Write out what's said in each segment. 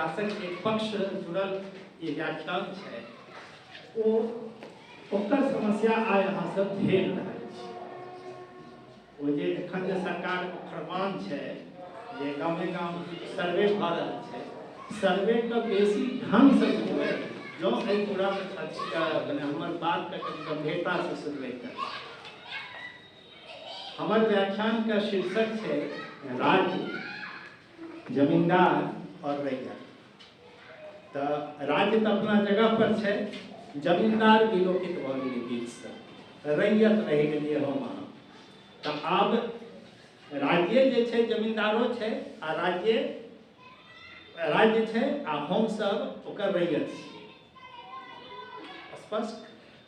इतिहासक एक पक्ष जुड़ल ई व्याख्यान छै, ओ ओकर समस्या आइ अहाँ सब झेल रहल छी। ओ जे एखन जे सरकारके फरमान छै जे गामे गाम सर्वे भऽ रहल छै, सर्वेके बेसी ढङ्गसँ बुझबै जँ एहि पूरा मने हमर बातके कनि गम्भीरतासँ सुनबै तऽ। हमर व्याख्यानके शीर्षक छै राज्य, जमींदार और रैयत। तऽ राज्य तऽ अपना जगह पर छै, जमींदार विलोपित भऽ गेलै बीचसँ, रैयत रहि गेलियै हम अहाँ। तऽ आब राज्य जे छै जमींदारो छै आ राज्य राज्य छै आ हमसभ ओकर रैयत छियै। स्पष्ट?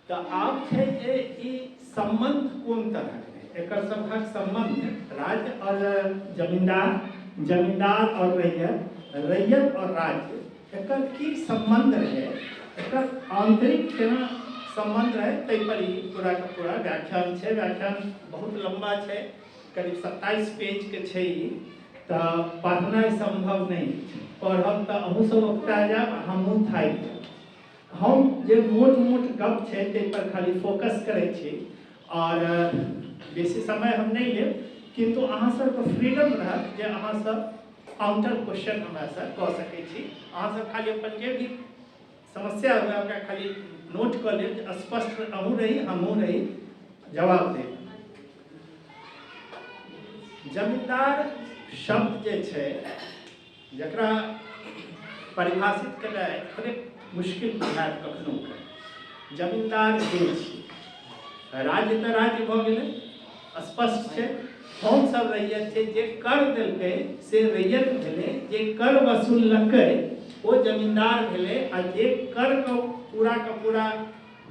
तऽ आब छै जे ई सम्बन्ध कोन तरहक रहै, एकर सभक सम्बन्ध राज्य और जमींदार, जमींदार और रैयत, रैयत और राज्य, एकर की सम्बन्ध रहै, एकर आंतरिक केना सम्बन्ध रहै, ताहि पर ई पूरा के पूरा व्याख्यान छै। व्याख्यान बहुत लम्बा छै, करीब 27 पेज के छै ई, तऽ पढ़नाइ सम्भव नहि छै। पढ़ब तऽ अहूँ सब उकता जायब, हमहूँ थाकि जायब। हम जे मोट मोट गप छै ताहि पर खाली फोकस करै छी और बेसी समय हम नहि लेब, किन्तु अहाँ सबके फ्रीडम रहत जे अहाँ सब काउंटर क्वेश्चन हमरासँ कऽ सकै छी। अहाँ सब खाली अपन जे भी समस्या हुए ओकरा खाली नोट कऽ लेब जे स्पष्ट अहूँ रही हमहूँ रही जवाब देब। जमींदार शब्द जे छै जकरा परिभाषित केनाइ थोड़े मुश्किल बुझायत कखनो के। जमींदार के छी? राज्य तऽ राज्य भऽ गेलै, स्पष्ट छै। हम सब रैयत छै, जे कर देलकै से रैयत भेलै, जे कर वसूललकै ओ जमींदार भेलै, आ जे कर के पूरा के पूरा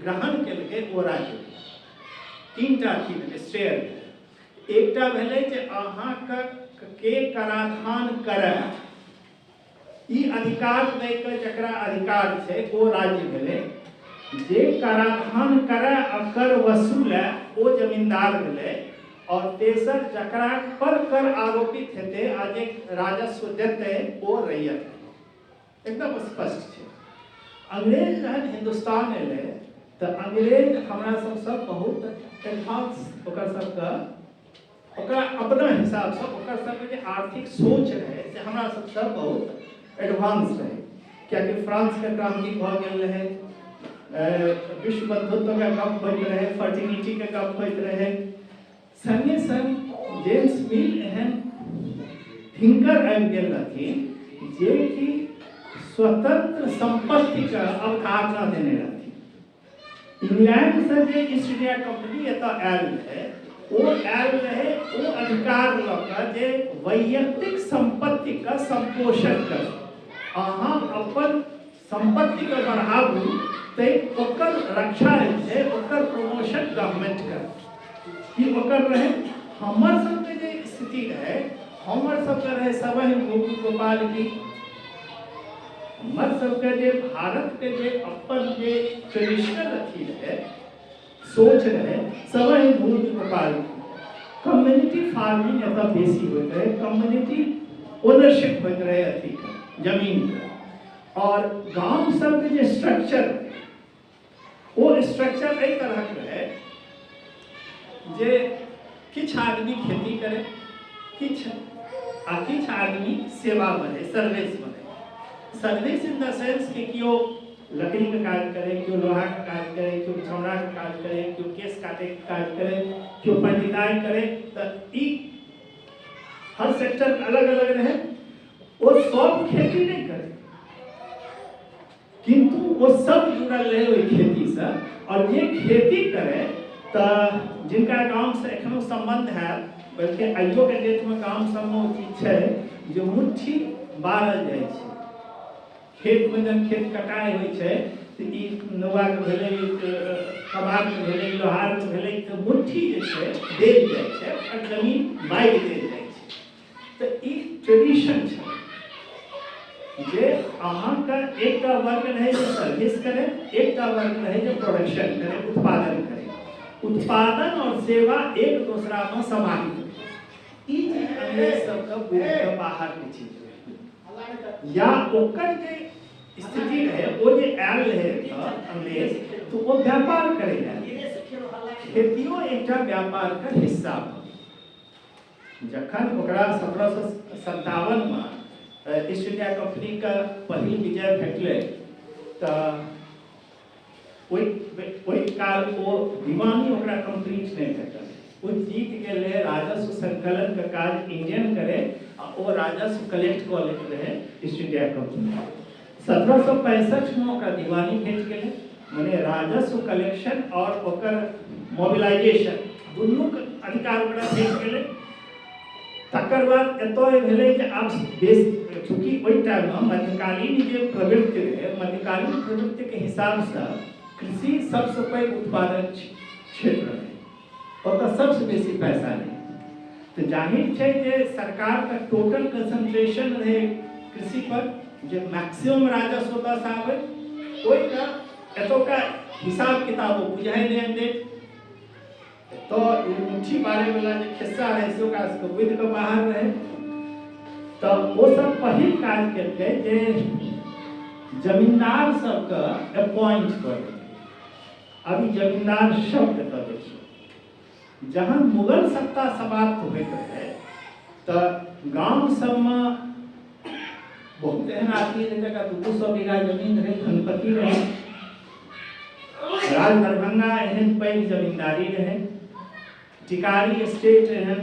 ग्रहण केलकै ओ राज्य भेलै। तीन टा अथी भेलै, शेयर भेलै। एकटा भेलै जे अहाँके के कराधान करय ई अधिकार दै के जकरा अधिकार छै ओ राज्य भेलै, जे कराधान करय आ कर वसूलय ओ जमींदार भेलै, और तेसर जकरा पर कर आरोपित हेतै आ जे राजस्व देतै ओ रैयत भेलै। एकदम स्पष्ट छै। अंग्रेज जहन हिंदुस्तान एलै तऽ अंग्रेज हमरा सबसँ बहुत एडवांस, ओकर सबके ओकरा अपना हिसाबसँ ओकर सबके जे आर्थिक सोच रहै से हमरा सबसँ बहुत एडवांस रहै, कियाकि फ्रांसके क्रांति भऽ गेल रहै, विश्व बंधुत्वके गप होइत रहै, फर्टिलिटीके गप होइत रहै। संगे संग जेम्स मिल एहन थिंकर आबि गेल रहथिन जे कि स्वतंत्र संपत्तिके अवधारणा देने रहथिन। इंग्लैंडसँ जे ईस्ट इंडिया कंपनी एतऽ आयल रहै ओ आयल रहै ओ अधिकार लऽ कऽ जे वैयक्तिक सम्पत्तिके संपोषण करू, अहाँ अपन सम्पत्तिके बढ़ाबू, तै ओकर रक्षा जे छै ओकर प्रमोशन गवर्नमेंट करत। ई ओकर रहै। हमर सबके जे स्थिति रहै, हमर सबके रहै सबहि भूमि गोपाल की। हमर सबके जे भारत के जे अपन जे ट्रेडिशनल अथी रहे, सोच रहे, सबहि भूमि गोपाल की। कम्युनिटी फार्मिंग एतऽ बेसी होइत रहे, कम्युनिटी ओनरशिप होइत रहे अथी के जमीन के, और गांव सबके जे स्ट्रक्चर रहे ओ स्ट्रक्चर एहि तरहक रहे जे किछु आदमी खेती करे, किछु आ किछु आदमी सेवा में रहे, सर्विस में रहे। सर्विस इन the sense कि केओ लकड़ी के काज करे, केओ लोहा के काज करे, केओ चमड़ा के काज करे, केओ केस काटे के काज करे, केओ पंडिताई करे। तऽ ई हर सेक्टर अलग अलग रहे। ओ सब खेती नहीं करे, किंतु वो सब जुड़ल रहे ओहि खेतीसँ। और जे खेती करे तऽ जिनका गामसँ एखनो सम्बन्ध है, बल्कि आइयो के डेटमे गाम सबमे ओ चीज छै जे मुट्ठी बारल जाइ छै खेतमे। जब खेत कटाइ होइ छै तऽ ई नौआके भेलै, कमारके भेलै, लोहारके भेलै, तऽ मुट्ठी जे छै देल जाइ छै और जमीन बागि देल जाइ छै। तऽ ई ट्रेडिशन छै जे अहाँके एकटा वर्ग रहै जे सर्विस करे, एकटा वर्ग रहै जे प्रोडक्शन करे, उत्पादन करे। उत्पादन और सेवा एक दोसरा में समाहित रहे। ई चीज अंग्रेज सबके बुझ के बाहर के चीज रहे। या ओकर जे स्थिति रहै, ओ जे आयल रहै एतऽ अंग्रेज, तऽ ओ व्यापार करै लए, खेतियो एकटा व्यापारके हिस्सा भऽ गेल। जखन ओकरा 1757मे ईस्ट इंडिया कंपनीके पहिल विजय भेटलै तऽ ओहि ओहि काल ओ दीवानी ओकरा कंप्लीट नहि भेटल। ओ जीत गेल रहै, राजस्व संकलनके काज इंडियन करे आ ओ राजस्व कलेक्ट कऽ लैत रहै ईस्ट इंडिया कंपनी। 1765मे ओकरा दीवानी भेट गेलै, मने राजस्व कलेक्शन और ओकर मोबिलाइजेशन दुनूके अधिकार ओकरा भेट गेलै। तकर बाद एतऽ भेलै जे आब बेस चूँकि ओहि टाइममे मध्यकालीन जे प्रवृत्ति रहै, मध्यकालीन प्रवृत्तिके हिसाबसँ कृषि सबसँ पैघ उत्पादन क्षेत्र रहै, ओतऽ सबसँ बेसी पैसा रहै। तऽ जाहिर छै जे सरकारके टोटल कंसंट्रेशन रहै कृषि पर, जे मैक्सिमम राजस्व ओतऽसँ आबै। ओहिके एतुका हिसाब किताब ओ बुझाइ नहि अंग्रेज, तऽ ई मुट्ठी बारैवला जे खिस्सा रहै से ओकरा सबके बुझि कऽ बाहर रहै। तऽ ओ सब पहिल काज केलकै जे जमींदार सबके अपॉइंट कऽ देलकै। अब ई जमींदार शब्द एतऽ देखियौ, जहन मुगल सत्ता समाप्त होइत रहै तऽ गाम सबमे बहुत एहन आदमी रहै जकरा 200 बीघा जमीन रहै, धनपति रहै। राज दरभंगा एहन पैघ जमींदारी रहै, टिकारी स्टेट एहन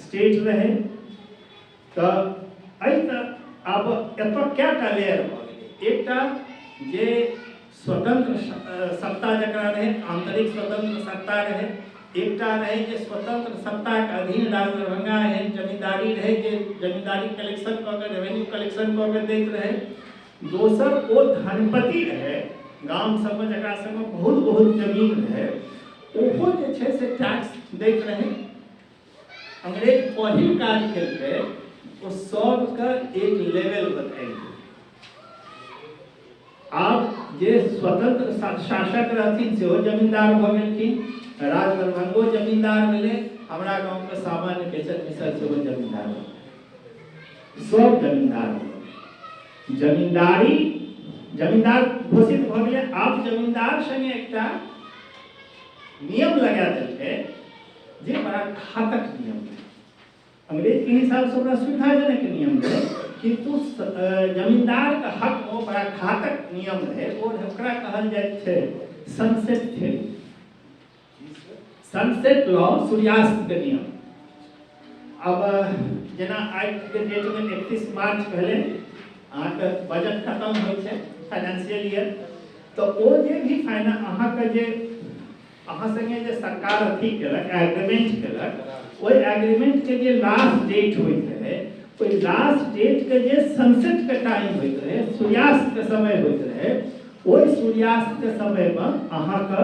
स्टेट रहै। तऽ एहि तऽ आब एतऽ कएटा लेयर भऽ गेलै। एकटा जे स्वतंत्र सत्ता जकरा रहै, आंतरिक स्वतंत्र सत्ता रहै, एकटा रहै जे स्वतंत्र सत्ताके अधीन राज दरभंगा एहन जमींदारी रहै जे जमींदारी कलेक्शन कऽ के, रेवेन्यू कलेक्शन कऽ के दैत रहै। दोसर ओ धनपति रहै गाम सबमे जकरा सबमे बहुत बहुत जमीन रहै, ओहो जे छै से टैक्स दैत रहै। अंग्रेज पहिल काज केलकै ओ सबके एक लेवल पर आनि गेल। आब जे स्वतंत्र शासक रहथिन सेहो जमींदार भऽ गेलखिन, राज दरभंगो जमींदार भेलै, हमरा गाँवके सामान्य बेचन मिसर सेहो जमींदार भऽ गेलै, सब जमींदार भऽ गेलै। जमींदारी जमींदार घोषित भऽ गेलै। आब जमींदार संगे एकटा नियम लगा देलकै जे बड़ा घातक नियम रहै। अंग्रेजके हिसाबसँ बड़ा सुविधाजनक नियम रहै, किन्तु जमींदारके हक ओ बड़ा घातक नियम रहै। ओ ओकरा कहल जाइत छै सनसेट थ्योरी, सनसेट लॉ, सूर्यास्तके नियम। अब जेना आइके डेटमे 31 मार्च भेलै, अहाँके बजट खतम होइ छै, फाइनेंशियल ईयर, तऽ ओ जे भी फाइना अहाँके जे अहाँ संगे जे सरकार अथी केलक, एग्रीमेंट केलक, ओहि एग्रीमेंट के जे लास्ट डेट होइत रहै, ओहि लास्ट डेट के जे सनसेट के टाइम होइत रहै, सूर्यास्त के समय होइत रहै, ओहि सूर्यास्त के समय मे अहाँके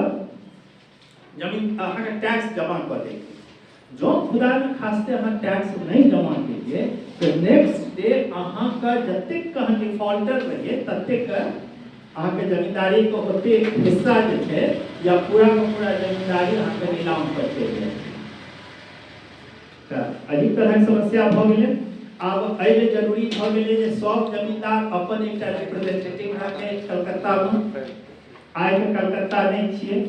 जमीन अहाँके टैक्स जमा कऽ देत। जँ खुदा न खास्ते अहाँ टैक्स नहि जमा केलियै तऽ नेक्स्ट डे अहाँके जतेक अहाँ डिफॉल्टर रहियै ततेक अहाँके जमींदारीके ओतेक हिस्सा जे छै या पूरा के पूरा जमींदारी अहाँके नीलाम पर चलि जायत। तऽ एहि तरहक समस्या भऽ गेलै। आब एहि लेल जरूरी भऽ गेलै जे सब जमींदार अपन एकटा रिप्रेजेंटेटिव राखै कलकत्तामे। आइके कलकत्ता नहि छियै,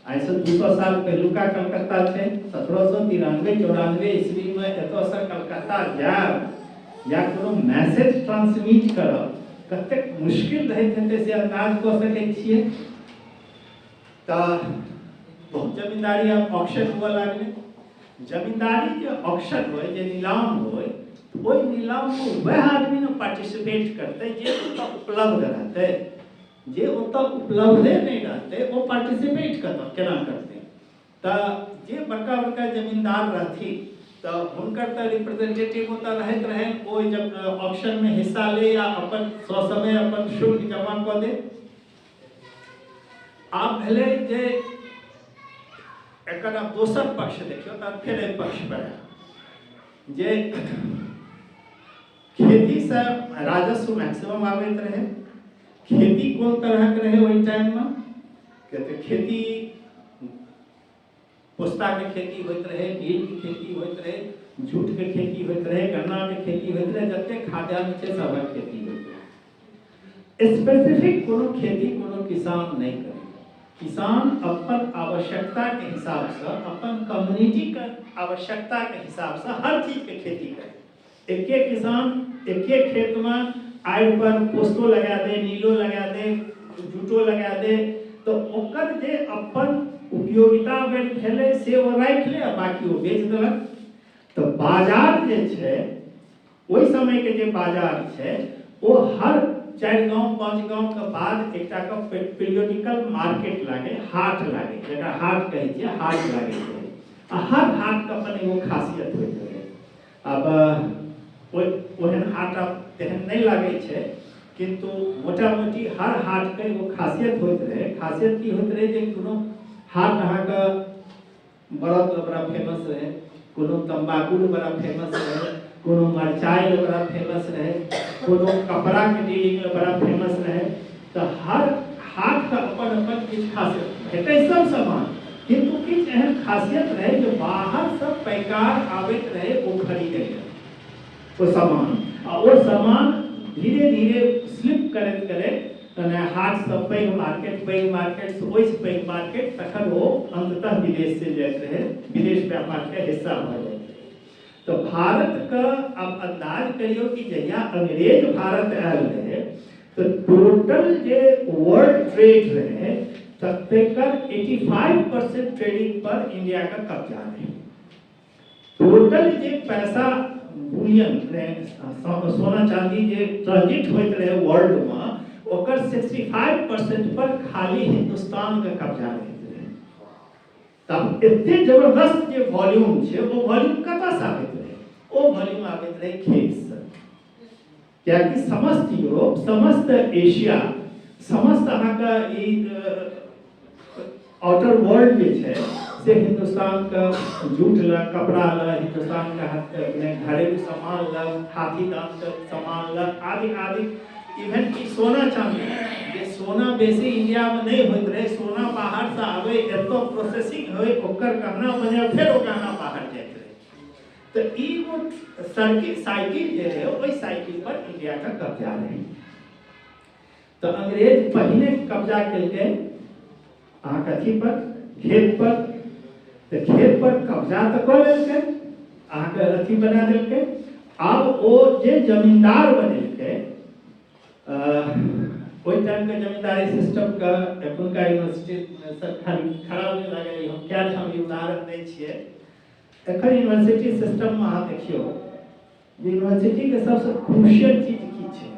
आइसँ 200 साल पहिलुका कलकत्ता छै। 1793-94 ईस्वीमे एतऽसँ कलकत्ता जायब या कोनो मैसेज ट्रांसमिट करब कतेक मुश्किल रहैत हेतै से अन्दाज कऽ सकै छियै। तऽ बहुत जमींदारी आब ऑक्शन हुअ लागलै। जमींदारी जे ऑक्शन होइ, जे नीलाम होइ, तऽ ओहि नीलाममे वएह आदमी ने पार्टिसिपेट करतै जे ओतऽ उपलब्ध रहतै। जे ओतऽ उपलब्धे नहि रहतै ओ पार्टिसिपेट कतऽ केना करतै? तऽ जे बड़का बड़का जमींदार रहथिन तऽ हुनकर तऽ रिप्रेजेंटेटिव ओतऽ रहैत रहनि, ओ जब ऑक्शनमे हिस्सा ले या अपन ससमय अपन शुल्क जमा कऽ दे। आब भेलै जे एकर आब दोसर पक्ष देखियौ, तऽ फेर एहि पक्ष पर आयब जे खेतीसँ राजस्व मैक्सिमम आबैत रहै। खेती कोन तरहक रहै ओहि टाइममे? तऽ खेती पोस्ताके खेती होइत रहै, नीलके खेती होइत रहै, जूटके खेती होइत रहै, गन्नाके खेती होइत रहै, जतेक खाद्यान्न छै सबक खेती होइत रहै। स्पेसिफिक कोनो खेती कोनो किसान नहि करै। किसान अपन आवश्यकताके हिसाबसँ, अपन कम्युनिटीके आवश्यकताके हिसाबसँ हर चीजके खेती करै। एके किसान एके खेतमे आड़ि पर पोस्तो लगा दे, नीलो लगा दे, जूटो लगा दे, तऽ ओकर जे अपन उपयोगिता बढ़ि भेलै से ओ राखि ले आ बाकी ओ बेच देलक। तऽ बाजार जे छै ओहि समयके जे बाजार छै ओ हर 4 गाँव 5 गाँवके बाद एकटा के पीरियोडिकल मार्केट लागे, हाट लागे, जकरा हाट कहै छियै, हाट लागै छै। आ हर हाटके अपन एगो खासियत होइत रहै। आब ओहन हाट आब तेहन नहि लागै छै, किन्तु मोटा मोटी हर हाटके एगो खासियत होइत रहै। खासियत की होइत रहै जे कोनो हाट अहाँके बरद लए बड़ा फेमस रहै, कोनो तम्बाकू लए बड़ा फेमस रहै, कोनो मरचाइ लए बड़ा फेमस रहै, कोनो कपड़ाके डीलिंग लए बड़ा फेमस रहै। तऽ हर हाटके अपन अपन किछु खासियत भेटै सब सामान, किन्तु किछु एहन खासियत रहै जे बाहरसँ पैकार आबैत रहै ओ खरीदै रहै ओ सामान, आ ओ सामान धीरे धीरे स्लिप करैत करैत तने हाटसँ पैघ मार्केट, पैघ मार्केटसँ ओहिसँ पैघ मार्केट, तखन ओ अन्ततः विदेश चलि जाइत रहै, विदेश व्यापारके हिस्सा भऽ जाइत रहै। तऽ भारतके आब अन्दाज करियौ कि जहिया अंग्रेज भारत आयल रहै तऽ टोटल जे वर्ल्ड ट्रेड रहै तऽ तकर 85% ट्रेडिंग पर इंडियाके कब्जा रहै। टोटल जे पैसा बुलियन सोना चांदी जे ट्रांजिट होइत रहै वर्ल्डमे ओकर 65% पर खाली हिंदुस्तानके कब्जा रहैत रहै। तब एते जबरदस्त जे वॉल्यूम छै ओ वॉल्यूम कतऽसँ आबैत रहै? ओ वॉल्यूम आबैत रहै खेतसँ, कियाकि समस्त यूरोप, समस्त एशिया, समस्त अहाँके ई आउटर वर्ल्ड जे छै से हिन्दुस्तानके जूट लए, कपड़ा लए, हिन्दुस्तानके घरेलू सामान लए, हाथी दाँतके सामान लए, आदि आदि। इवन कि सोना चांदी, जे सोना बेसी इंडियामे नहि होइत रहै, सोना बाहरसँ आबै, एतऽ प्रोसेसिंग होइ, ओकर गहना बने, फेर ओ गहना बाहर जाइत रहै। तऽ ई ओ सर्किट साइकिल जे रहै ओहि साइकिल पर इंडियाके कब्जा रहै। तऽ अंग्रेज पहिने कब्जा केलकै अहाँके अथी पर, खेत पर। तऽ खेत पर कब्जा तऽ कऽ लेलकै, अहाँके अथी बना देलकै। आब ओ जे जमींदार बनेलकै, ओहि टाइमके जमींदारी सिस्टमके एखुनका यूनिवर्सिटी सर खाली खराब नहि लागै, हम कए ठाम ई उदाहरण दै छियै। एखन यूनिवर्सिटी सिस्टममे अहाँ देखियौ जे यूनिवर्सिटीके सबसँ क्रूशियल चीज की छै।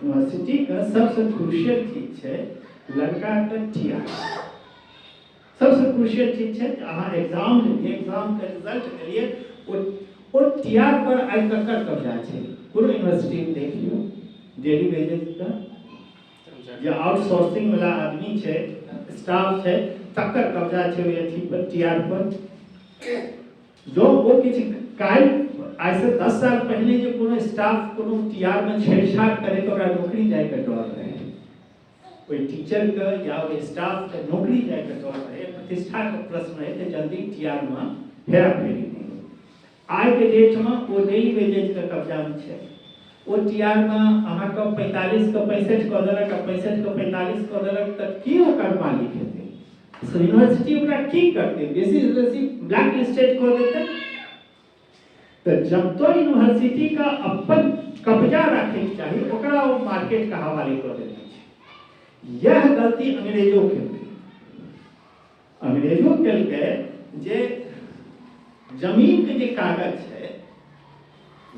यूनिवर्सिटीके सबसँ क्रूशियल चीज छै लड़काके टी आर। सबसँ क्रूशियल चीज छै अहाँ एग्जाम लेलियै, एग्जामके रिजल्ट देलियै, ओ टी आर पर आइ ककर कब्जा छै? कोनो यूनिवर्सिटीमे देख लियौ, डेली वेजेसके जे आउटसोर्सिंग वाला आदमी छै, स्टाफ छै, तकर कब्जा छै ओहि अथी पर, टी आर पर। जो ओ किछु काल्हि आइसँ 10 साल पहिने जे कोनो स्टाफ कोनो टी आर मे छेड़छाड़ करे तऽ ओकरा नौकरी जायके डर रहै, ओहि टीचरके या ओहि स्टाफके नौकरी जायके डर रहै, प्रतिष्ठाके प्रश्न रहै, तऽ जल्दी टी आर मे हेराफेरी नहि होइ। आइके डेटमे ओ डेली वेजेजके कब्जामे छै। ओ टी आर मे अहाँके 45के 65 कऽ देलक आ 65के 45 कऽ देलक, तऽ की ओकर मालिक हेतै? यूनिवर्सिटी ओकरा की करतै? बेसी बेसी ब्लैक लिस्टेड कऽ देतै। तऽ जतऽ यूनिवर्सिटी का अपन कब्जा राखैके चाही ओकरा ओ मार्केटके हवाले कऽ देने छै। यह गलती अंग्रेजो केलकै। अंग्रेजो केलकै जे जमीनके जे कागज छै,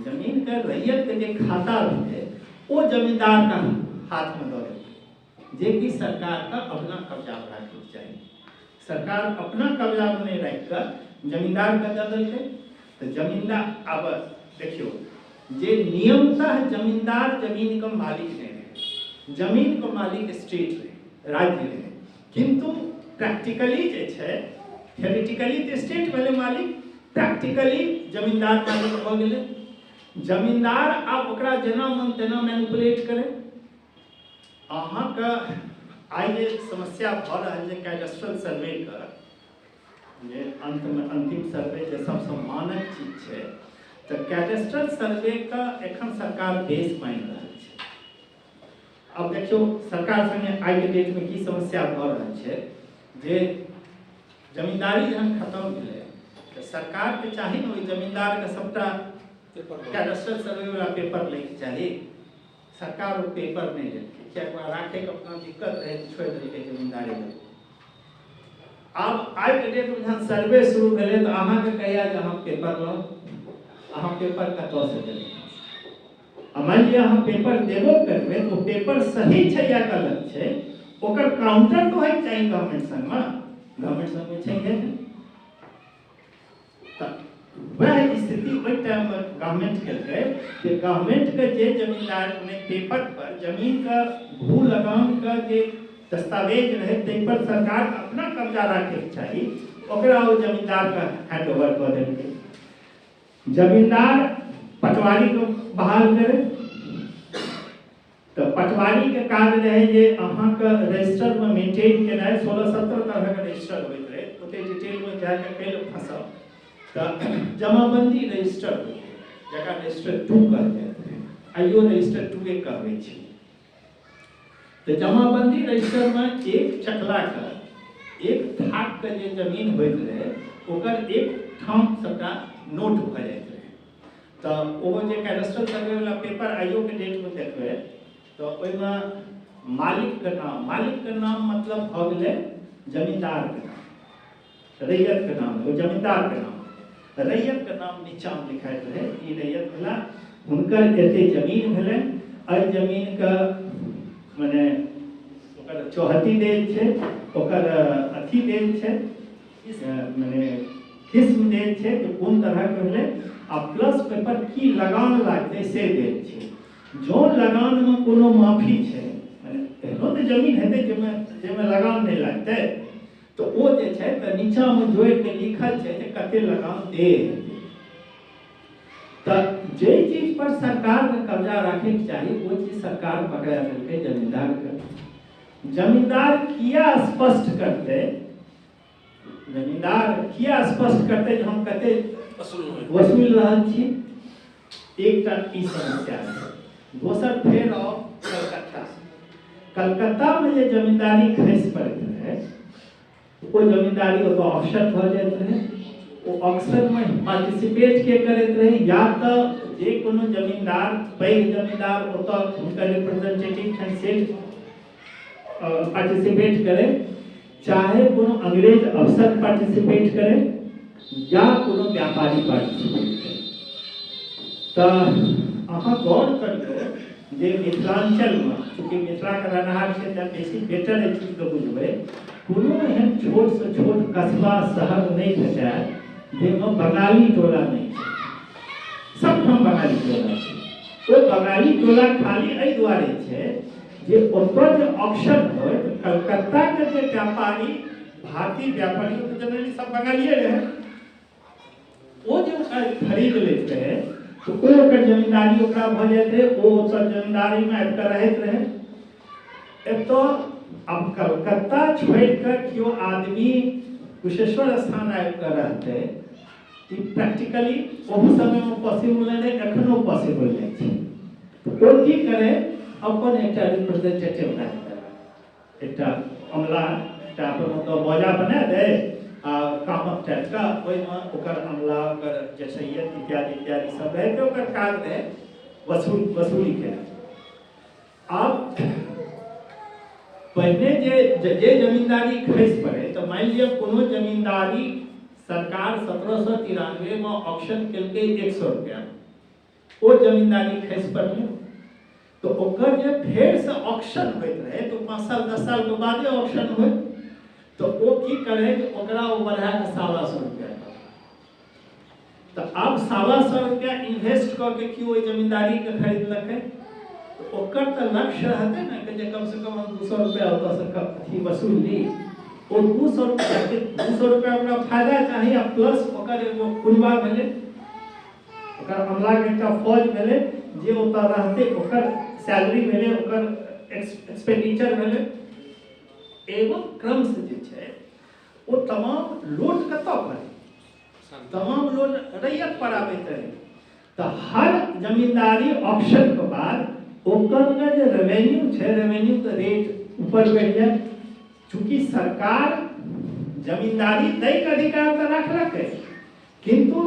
जमीनके रैयतके जे खाता भेलै ओ जमींदारके हाथमे दऽ देलकै, जेकि सरकारके अपना कब्जामे राखैके चाही। सरकार अपना कब्जामे नहि राखि कऽ जमींदारके दऽ देलकै। तऽ जमींदार, आब देखियौ जे नियमतः जमींदार जमीनके मालिक नहि रहै, जमीनके मालिक स्टेट रहै, राज्य रहै, किन्तु प्रैक्टिकली जे छै, थियोरेटिकली तऽ स्टेट भेलै मालिक, प्रैक्टिकली जमींदार मालिक भऽ गेलै। जमींदार आब ओकरा जेना मन तेना मैनिपुलेट करै। अहाँके आइ जे समस्या भऽ रहल छै कैडस्ट्रल सर्वेके, अन्तमे अन्तिम सर्वे जे सबसँ मानक चीज छै, तऽ कैडेस्ट्रल सर्वेके एखन सरकार बेस मानि रहल छै। आब देखियौ सरकार संगे आइके डेटमे की समस्या भऽ रहल छै जे जमींदारी जहन खतम भेलै तऽ सरकारके चाही ने ओहि जमींदारके सबटा कैडेस्ट्रल सर्वे वाला पेपर लैके चाही। सरकार ओ पेपर नहि लेलकै, किएकि ओकरा राखैके अपना दिक्कत रहै, छोड़ि देलकै जमींदारी लए। आब आइके डेटमे जहन सर्वे शुरू भेलै तऽ अहाँके कहिया जे अहाँ पेपर लाउ, अहाँ पेपर कतऽसँ देबै? आ मानि लिअ अहाँ पेपर देबो करबै तऽ ओ पेपर सही छै या गलत छै, ओकर काउंटर तऽ होइके चाही गवर्नमेंट संगमे, गवर्नमेंट संगमे छै नहि। तऽ वएह स्थिति ओहि टाइममे गवर्नमेंट केलकै जे गवर्नमेंटके जे जमींदार ने पेपर पर जमीनके भू लगानके जे दस्तावेज रहै ताहि पर सरकारके अपना कब्जा राखैके चाही, ओकरा ओ जमींदारके हैंड ओवर कऽ देलकै। जमींदार पटवारीके बहाल करै तऽ पटवारीके काज रहै जे अहाँके रजिस्टरमे मेंटेन केनाइ। 16-17 तरहके रजिस्टर होइत रहै, ओते डिटेलमे जाके कैल फँसब। तऽ जमाबंदी रजिस्टर होइत रहै, जकरा रजिस्टर 2 कहल जाइत रहै, आइयो रजिस्टर 2 कहबै छै। तऽ जमाबंदी रजिस्टरमे एक चकलाके एक थाकके जे जमीन होइत रहै ओकर एक ठाम सबटा नोट भऽ जाइत रहै। तऽ ओ जे कैडस्ट्रल सर्वेवला पेपर आइयोके डेटमे देखबै तऽ ओहिमे मालिकके नाम, मालिकके नाम मतलब भऽ गेलै जमींदारके नाम, रैयतके नाम, ओ जमींदारके नाम, रैयतके नाम नीचाँमे लिखाइत रहै, ई रैयत भेला, हुनकर एते जमीन भेलनि, एहि जमीनके मने ओकर चौहद्दी देल छै, ओकर अथी देल छै, मने किस्म देल छै कि कोन तरहके भेलै, आ प्लस ओहिपर की लगान लागतै से देल छै। जँ लगानमे कोनो माफी छै, मने एहनो तऽ जमीन हेतै जाहिमे जाहिमे लगान नहि लागतै, तऽ ओ जे छै तऽ नीचाँमे जोड़िके लिखल छै जे कते लगान देय हेतै। तऽ जाहि चीज पर सरकारके कब्जा राखैके चाही ओ चीज सरकार पकड़ा देलकै जमींदारके। जमींदार किया स्पष्ट करतै, जमींदार किया स्पष्ट करतै जे हम कते वसूल रहल छी? एकटा ई समस्या छै। दोसर फेर आउ कलकत्ता। कलकत्तामे जे जमींदारी खसि पड़ैत रहै ओ जमींदारी ओतऽ ऑक्शन भऽ जाइत रहै। ओ ऑक्शनमे पार्टिसिपेट के करैत रहै? या तऽ जे कोनो जमींदार, पैघ जमींदार ओतऽ हुनकर रिप्रेजेंटेटिव छनि से पार्टिसिपेट करै, चाहे कोनो अंग्रेज अफसर पार्टिसिपेट करे या कोनो व्यापारी पार्टिसिपेट करे। तऽ अहाँ गौर करियौ जे मिथिलाञ्चलमे, चूँकि मिथिलाके रहनिहार छै तऽ बेसी बेटर एहि चीजके बुझबै, कोनो एहन छोटसँ छोट कस्बा शहर नहि भेटत जाहिमे बंगाली टोला नहि छै। सबठाम बंगाली टोला छै। ओ बंगाली टोला खाली एहि दुआरे छै जे ओतऽ जे ऑक्शन होय तऽ कलकत्ताके जे व्यापारी, भारतीय व्यापारी तऽ जनरली सब बंगालिए रहै, ओ जे ओकरा खरीद लैत रहै तऽ ओ ओकर जमींदारी ओकरा भऽ जाइत रहै, ओ ओतऽ जमींदारीमे आबि कऽ रहैत रहै। एतऽ आब कलकत्ता छोड़ि कऽ केओ आदमी कुशेश्वर स्थान आबि कऽ रहतै, ई प्रैक्टिकली ओहू समयमे पॉसिबल नहि रहै, एखनो पॉसिबल नहि छै। ओ की करे, अपन एकटा रिप्रेजेंटेटिव राखि देलक, एकटा अमला, एकटा अपन ओतऽ बजा बना दै आ कामक टाइपके, ओहिमे ओकर अमला, ओकर जसैयत इत्यादि इत्यादि सब रहै, ओकर काज रहै वसूली केनाइ। आब पहिने जे जे जमींदारी खसि पड़ै तऽ मानि लिअ कोनो जमींदारी सरकार 1793 मे ऑक्शन केलकै 100 रुपया, ओ जमींदारी खसि पड़लै तऽ ओकर जे फेरसँ ऑक्शन होइत रहै तऽ 5 साल 10 सालके बादे ऑक्शन होय, तऽ ओ की करै जे ओकरा ओ बढ़ा कऽ 125 रुपया। तऽ आब 125 रुपया इन्वेस्ट कऽ के केओ ओहि जमींदारीके खरीदलकै तऽ ओकर तऽ लक्ष्य रहतै ने कि जे कमसँ कम हम 200 रुपया ओतऽसँ अथी वसूल ली। ओ 200 रुपया, 200 रुपया ओकरा फायदा चाही, आ प्लस ओकर एगो कुनबा भेलै, ओकर अमलाके एकटा फौज भेलै जे ओतऽ रहतै, ओकर सैलरी भेलै, ओकर एक्सपेंडिचर भेलै। एवं क्रमसँ जे छै ओ तमाम लोड कतऽ पड़ै? तमाम लोड रैयत पर आबैत रहै। तऽ हर जमींदारी ऑक्शन के बाद ओकर जे रेवेन्यू छै, रेवेन्यू के रेट ऊपर बढ़ि जाय। चूँकि सरकार जमींदारी दैके अधिकार तऽ राखलकै, किन्तु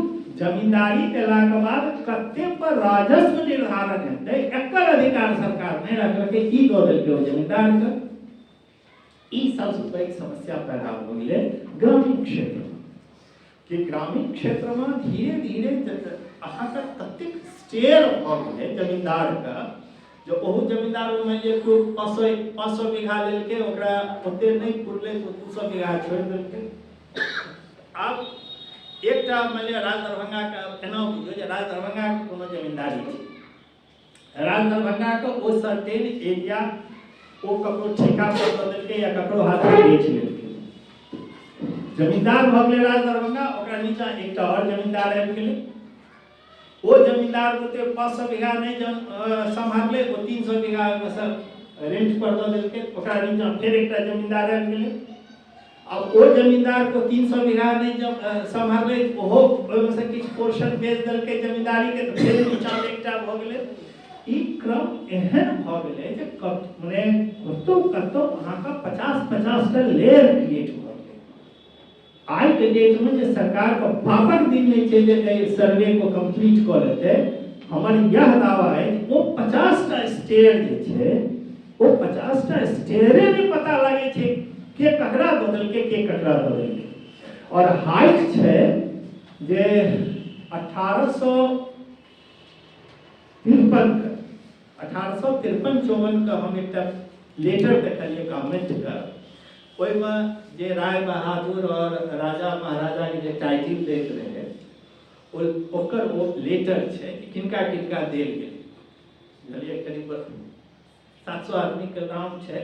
जमींदारी देलाके बाद कते पर राजस्व निर्धारण हेतै एकर अधिकार सरकार नहि रखलकै, ई दऽ देलकै ओ जमींदारके। ई सबसँ पैघ समस्या पैदा भऽ गेलै ग्रामीण क्षेत्रमे, कि ग्रामीण क्षेत्रमे धीरे धीरे अहाँके ततेक स्टेयर भऽ गेलै जमींदारके जे ओहू जमींदार मानि लिअ केओ 500 बीघा लेलकै, ओकरा ओते नहि पुरलै तऽ 200 बीघा छोड़ि देलकै। आब एकटा मानि लिअ राज दरभंगाके, एना बुझियौ जे राज दरभंगाके कोनो जमींदारी छै, राज दरभंगाके ओ सर्टेन एरिया ओ ककरो ठेका पर दऽ देलकै या ककरो हाथमे बेच लेलकै, जमींदार भऽ गेलै राज दरभंगा। ओकरा नीचा एकटा आओर जमींदार आबि गेलै, ओ जमींदार ओते 500 बीघा नहि सम्हारलै, ओ 300 बीघा ओहिमे रेंट पर दऽ देलकै। ओकरा नीचा फेर एकटा जमींदार आबि गेलै, आब ओ जमींदार को 300 बीघा नहि सम्हारलै, ओहो ओहिमे से किछु पोर्शन बेच देलकै जमींदारीके, तऽ फेर नीचामे एकटा भऽ गेलै। ई क्रम एहन भऽ गेलै जे मने कतहु कतहु अहाँके 50-50 टा लेयर क्रिएट भऽ गेलै। आइके डेटमे जे सरकारके बापक दिन नहि छै जे एहि सर्वे को कम्प्लीट कऽ लेतै, हमर इएह दावा अछि ओ 50टा स्टेयर जे छै, ओ 50टा स्टेयरे नहि पता लागै छै के ककरा दऽ देलकै, के ककरा दऽ देलकै। आओर हाइट छै जे 1853 के, 1853-54 के हम एकटा लेटर देखलियै गवर्नमेंटके, ओहिमे जे राय बहादुर और राजा महाराजाके जे टाइटिल दैत रहै ओकर ओ लेटर छै कि किनका किनका देल गेलै, बुझलियै? करीब 700 आदमीके नाम छै।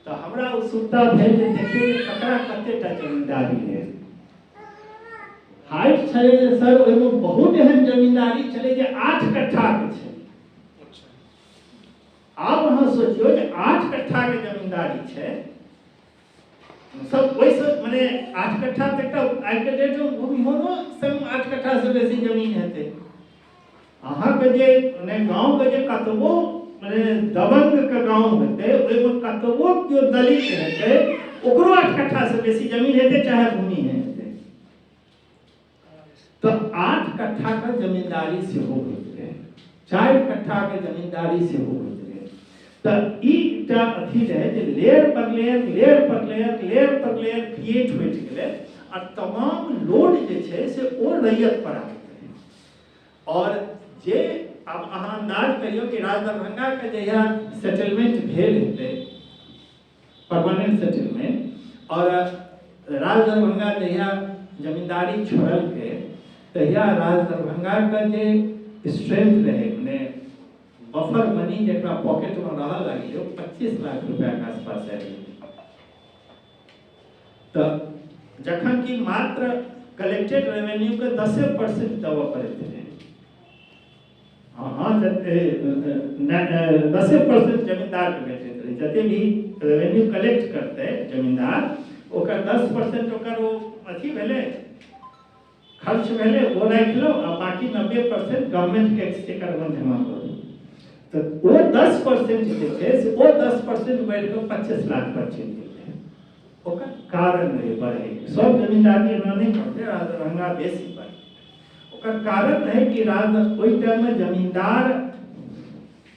तऽ हमरा उत्सुकता भेल जे देखियौ जे ककरा कतेटा जमींदारी रहै। हाइट छलै जे सर ओहिमे बहुत एहन जमींदारी छलै जे 8 कट्ठाके छै। आब अहाँ सोचियौ जे 8 कट्ठाके जमींदारी छै सब ओहिसँ मने 8 कट्ठा तऽ एकटा आइके डेटमे भूमिहीनो संग 8 कट्ठासँ बेसी जमीन हेतै। अहाँके जे मने गाँवके जे कतबो मने दबंगके गाँव हेतै ओहिमे कतबो केओ दलित हेतै ओकरो 8 कट्ठासँ बेसी जमीन हेतै, चाहे भूमि हेतै। तऽ 8 कट्ठाके जमींदारी सेहो होइत रहै, 4 कट्ठाके जमींदारी सेहो होइत रहै। तऽ ई एकटा अथी रहै जे लेयर पर लेयर, लेयर पर लेयर, लेयर पर लेयर क्रिएट होइत गेलै आ तमाम लोड जे छै से ओ रैयत पर आबैत रहै। और जे आब अहाँ अन्दाज करियौ कि राज दरभंगाके जहिया सेटलमेंट भेल हेतै, परमानेंट सेटलमेंट, और राज दरभंगा जहिया जमींदारी छोड़लकै तहिया राज दरभंगाके जे स्ट्रेंथ रहै, मने बफर मनी जकरा पॉकेटमे रहऽ लगलै, ओ 25 लाख रुपैआके आसपास आबि गेलै। तऽ जखन कि मात्र कलेक्टेड रेवेन्यूके 10% देबऽ पड़ैत रहै, हाँ, 10% जमींदारके भेटैत रहै। जते भी रेवेन्यू कलेक्ट करतै जमींदार ओकर 10% ओकर ओ अथी भेलै, खर्च भेलै, ओ राखि लो आ बाकी 90% गवर्नमेंटके एक्सचेकरमे जमा करू। तऽ ओ 10% जे छै से ओ 10% बढ़ि कऽ 25 लाख पर चलि गेलै। ओकर कारण रहै बढ़ैके, सब जमींदारी एना नहि करतै, राज दरभंगा बेसी बढ़ै। ओकर कारण रहै कि राज ओहि टाइममे जमींदार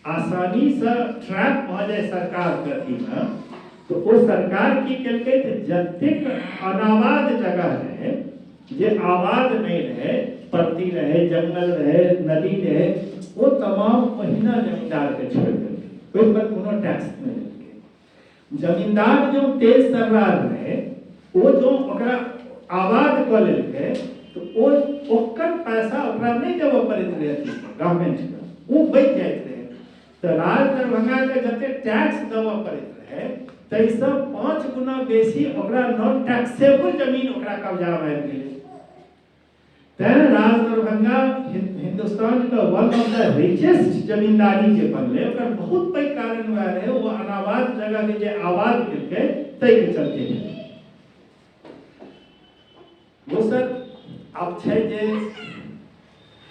आसानीसँ ट्रैप भऽ जाय सरकारके अथीमे, तऽ ओ सरकार की केलकै तऽ जतेक अनाबाद जगह रहै, जे आबाद नहि रहै, परती रहै, जंगल रहै, नदी रहै, ओ तमाम ओहिना जमींदारके छोड़ि देलकै, ओहि पर कोनो टैक्स नहि लेलकै। जमींदार जो तेज तर्रार रहै ओ जो ओकरा आबाद कऽ लेलकै तऽ ओ ओकर पैसा ओकरा नहि देबऽ पड़ैत रहै गवर्नमेंटके, ओ बचि जाइत रहै। तऽ राज दरभंगाके जते टैक्स देबऽ पड़ैत रहै ताहिसँ 5 गुना बेसी ओकरा नॉन टैक्सेबल जमीन ओकरा कब्जामे आबि गेलै। तैं राज दरभंगा हिंदुस्तानके वन ऑफ the richest जमींदारी जे बनलै ओकर बहुत पैघ कारण वएह रहै, ओ अनाबाद जगहके जे आबाद केलकै ताहिके चलते भेलै। दोसर आब छै जे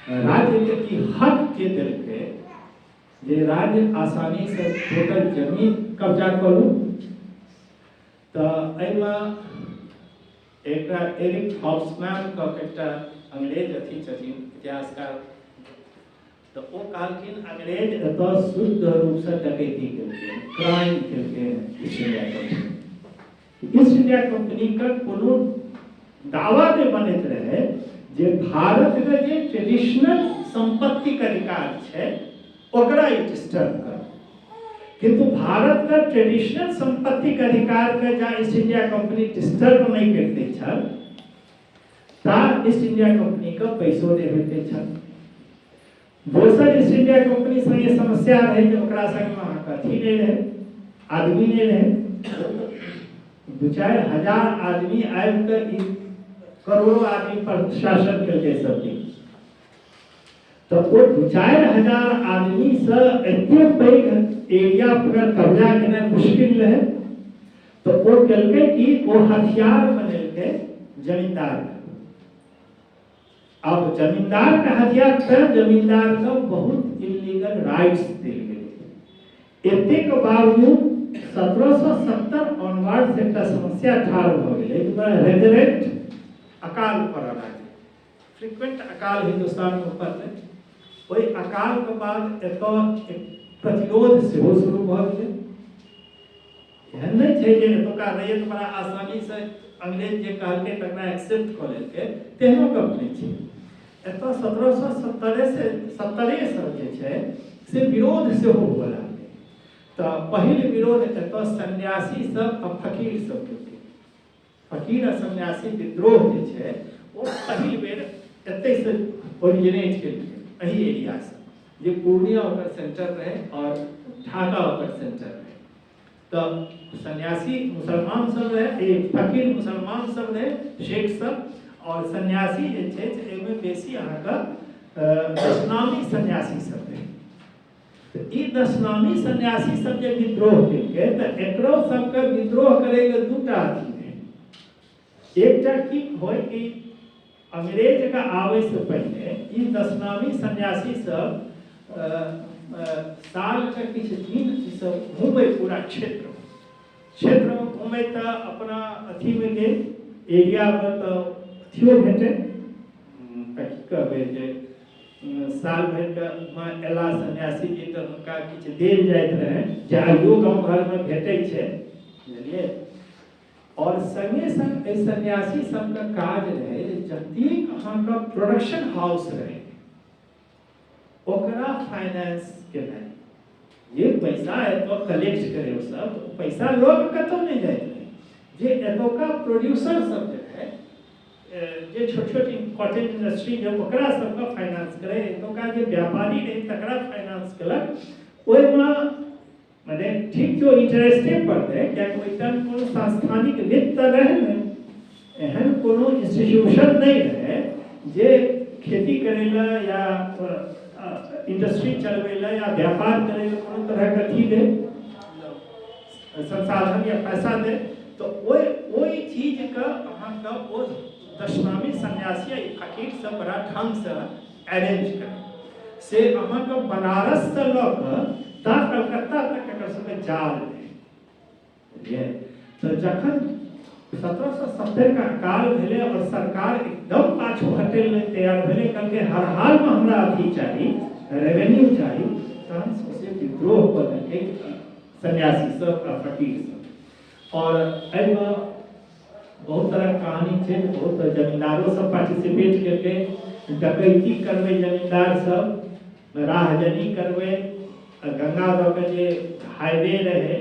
राज्यके ई हक के देलकै जे राज्य आसानीसँ टोटल जमीन कब्जा करू। तऽ एहिमे एकटा एरिक हॉब्समैन कऽ के एकटा अंग्रेज अथी छथिन इतिहासकार, तऽ ओ कहलखिन अंग्रेज एतऽ शुद्ध रूपसँ डकैती केलकै, क्राइम केलकै। East India company, East India कंपनीके कोनो दावा नहि बनैत रहै जे भारतके जे ट्रेडिशनल सम्पत्तिके अधिकार छै ओकरा ई डिस्टर्ब कर, किंतु भारत का ट्रेडिशनल संपत्ति के अधिकार के जा ईस्ट इंडिया कंपनी डिस्टर्ब नहीं करते छल ता ईस्ट इंडिया कंपनी के पैसो नहीं भेटते छल। दोसर ईस्ट इंडिया कंपनी संगे समस्या रहे जे ओकरा संग अहाँके अथी नहीं रहे, आदमी नहीं रहे। 2-4 हजार आदमी आबि कऽ ई करोड़ों आदमी पर शासन केलकै सब दिन, तऽ ओ 2-4 हजार आदमीसँ एते पैघ एरिया पर कब्जा केनाइ मुश्किल रहै। तऽ ओ केलकै कि ओ हथियार बनेलकै जमींदार। अब जमींदार के हथियार तऽ जमींदार के बहुत इलीगल राइट्स देल गेलै। एतेक बावजूद 1770 ऑनवर्ड से एकटा समस्या ठाढ़ भऽ गेलै, रेगुलेट अकाल पड़ऽ लागलै, फ्रिक्वेंट अकाल हिंदुस्तान में पड़लै। ओहि अकाल के बाद एतऽ एक प्रतिरोध सेहो शुरू भऽ गेलै। एहन नहि छै जे एतुका रैयत बड़ा आसानीसँ अंग्रेज जे कहलकै तकरा एक्सेप्ट कऽ लेलकै, तेहनो गप नहि छै। एतऽ 1770 से जे छै से विरोध सेहो हुअ लागलै। तऽ पहिल विरोध एतऽ सन्यासी सब आ फकीर सब केलकै। फकीर आ सन्यासी विद्रोह जे छै ओ पहिल बेर एतहिसँ ओरिजिनेट केलकै, एहि एरियासँ, जे पूर्णिया ओकर सेंटर रहै और ढाका ओकर सेंटर रहै। तऽ सन्यासी मुसलमान सब रहै, फकीर मुसलमान सब रहै, शेख सब, और सन्यासी जे छै से एहिमे बेसी अहाँके दशनामी सन्यासी सब रहै। तऽ ई दशनामी सन्यासी सब जे विद्रोह केलकै तऽ एकरो सबके विद्रोह करैके दूटा अथी रहै। एकटा की होइ कि अंग्रेजके आबैसँ पहिने ई दशनामी सन्यासी सब सालके किछु दिन ई सब घूमै पूरा क्षेत्रमे घूमै, तऽ अपना अथीमे गेल एरियामे तऽ अथियो भेटै। की कहबै जे साल भरिके मे अयला सन्यासी जी तऽ हुनका किछु देल जाइत रहै, जे आइयो गाँव घरमे भेटै छै, बुझलियै। और संगे संग एहि सन्यासी सबके काज रहै जे जतेक अहाँके प्रोडक्शन हाउस रहै ओकरा फाइनेंस केनाइ। जे पैसा एतऽ कलेक्ट करे ओ सब पैसा लऽ कऽ कतहु नहि जाइत रहै। जे एतुका प्रोड्यूसर सब जे रहै, जे छोट छोट कॉटेज इंडस्ट्री जे ओकरा सबके फाइनेंस करे, एतुका जे व्यापारी रहै तकरा फाइनेंस केलक। ओहिमे मने ठीक जो इंटरेस्टे पड़तै, कियाकि ओहि टाइम कोनो सांस्थानिक वित्त तऽ रहै नहि, एहन कोनो इंस्टीट्यूशन नहि रहै जे खेती करै लए या इंडस्ट्री चलबै लए या व्यापार करै लए कोनो तरहके अथी दे, संसाधन या पैसा दे। तऽ ओहि ओहि चीजके अहाँके ओ दशनामी सन्यासी या फकीर सब बड़ा ढङ्गसँ अरेंज करै से अहाँके बनारससँ लऽ कऽ ता कलकत्ता तक एकर सबके जाल रहै, बुझलियै। तऽ जखन 1770 के अकाल भेलै और सरकार एकदम पाछू हटै लेल तैयार भेलै, कहलकै हर हालमे हमरा अथी चाही, रेवेन्यू चाही, तहन सौंसे विद्रोह कऽ देलकै सन्यासी सब आ फकीर सब। और एहिमे बहुत तरहक कहानी छै, बहुत जमींदारो सब पार्टिसिपेट केलकै। डकैती करबै जमींदार सब, राहजनी करबै। गंगा दऽ के जे हाईवे रहै,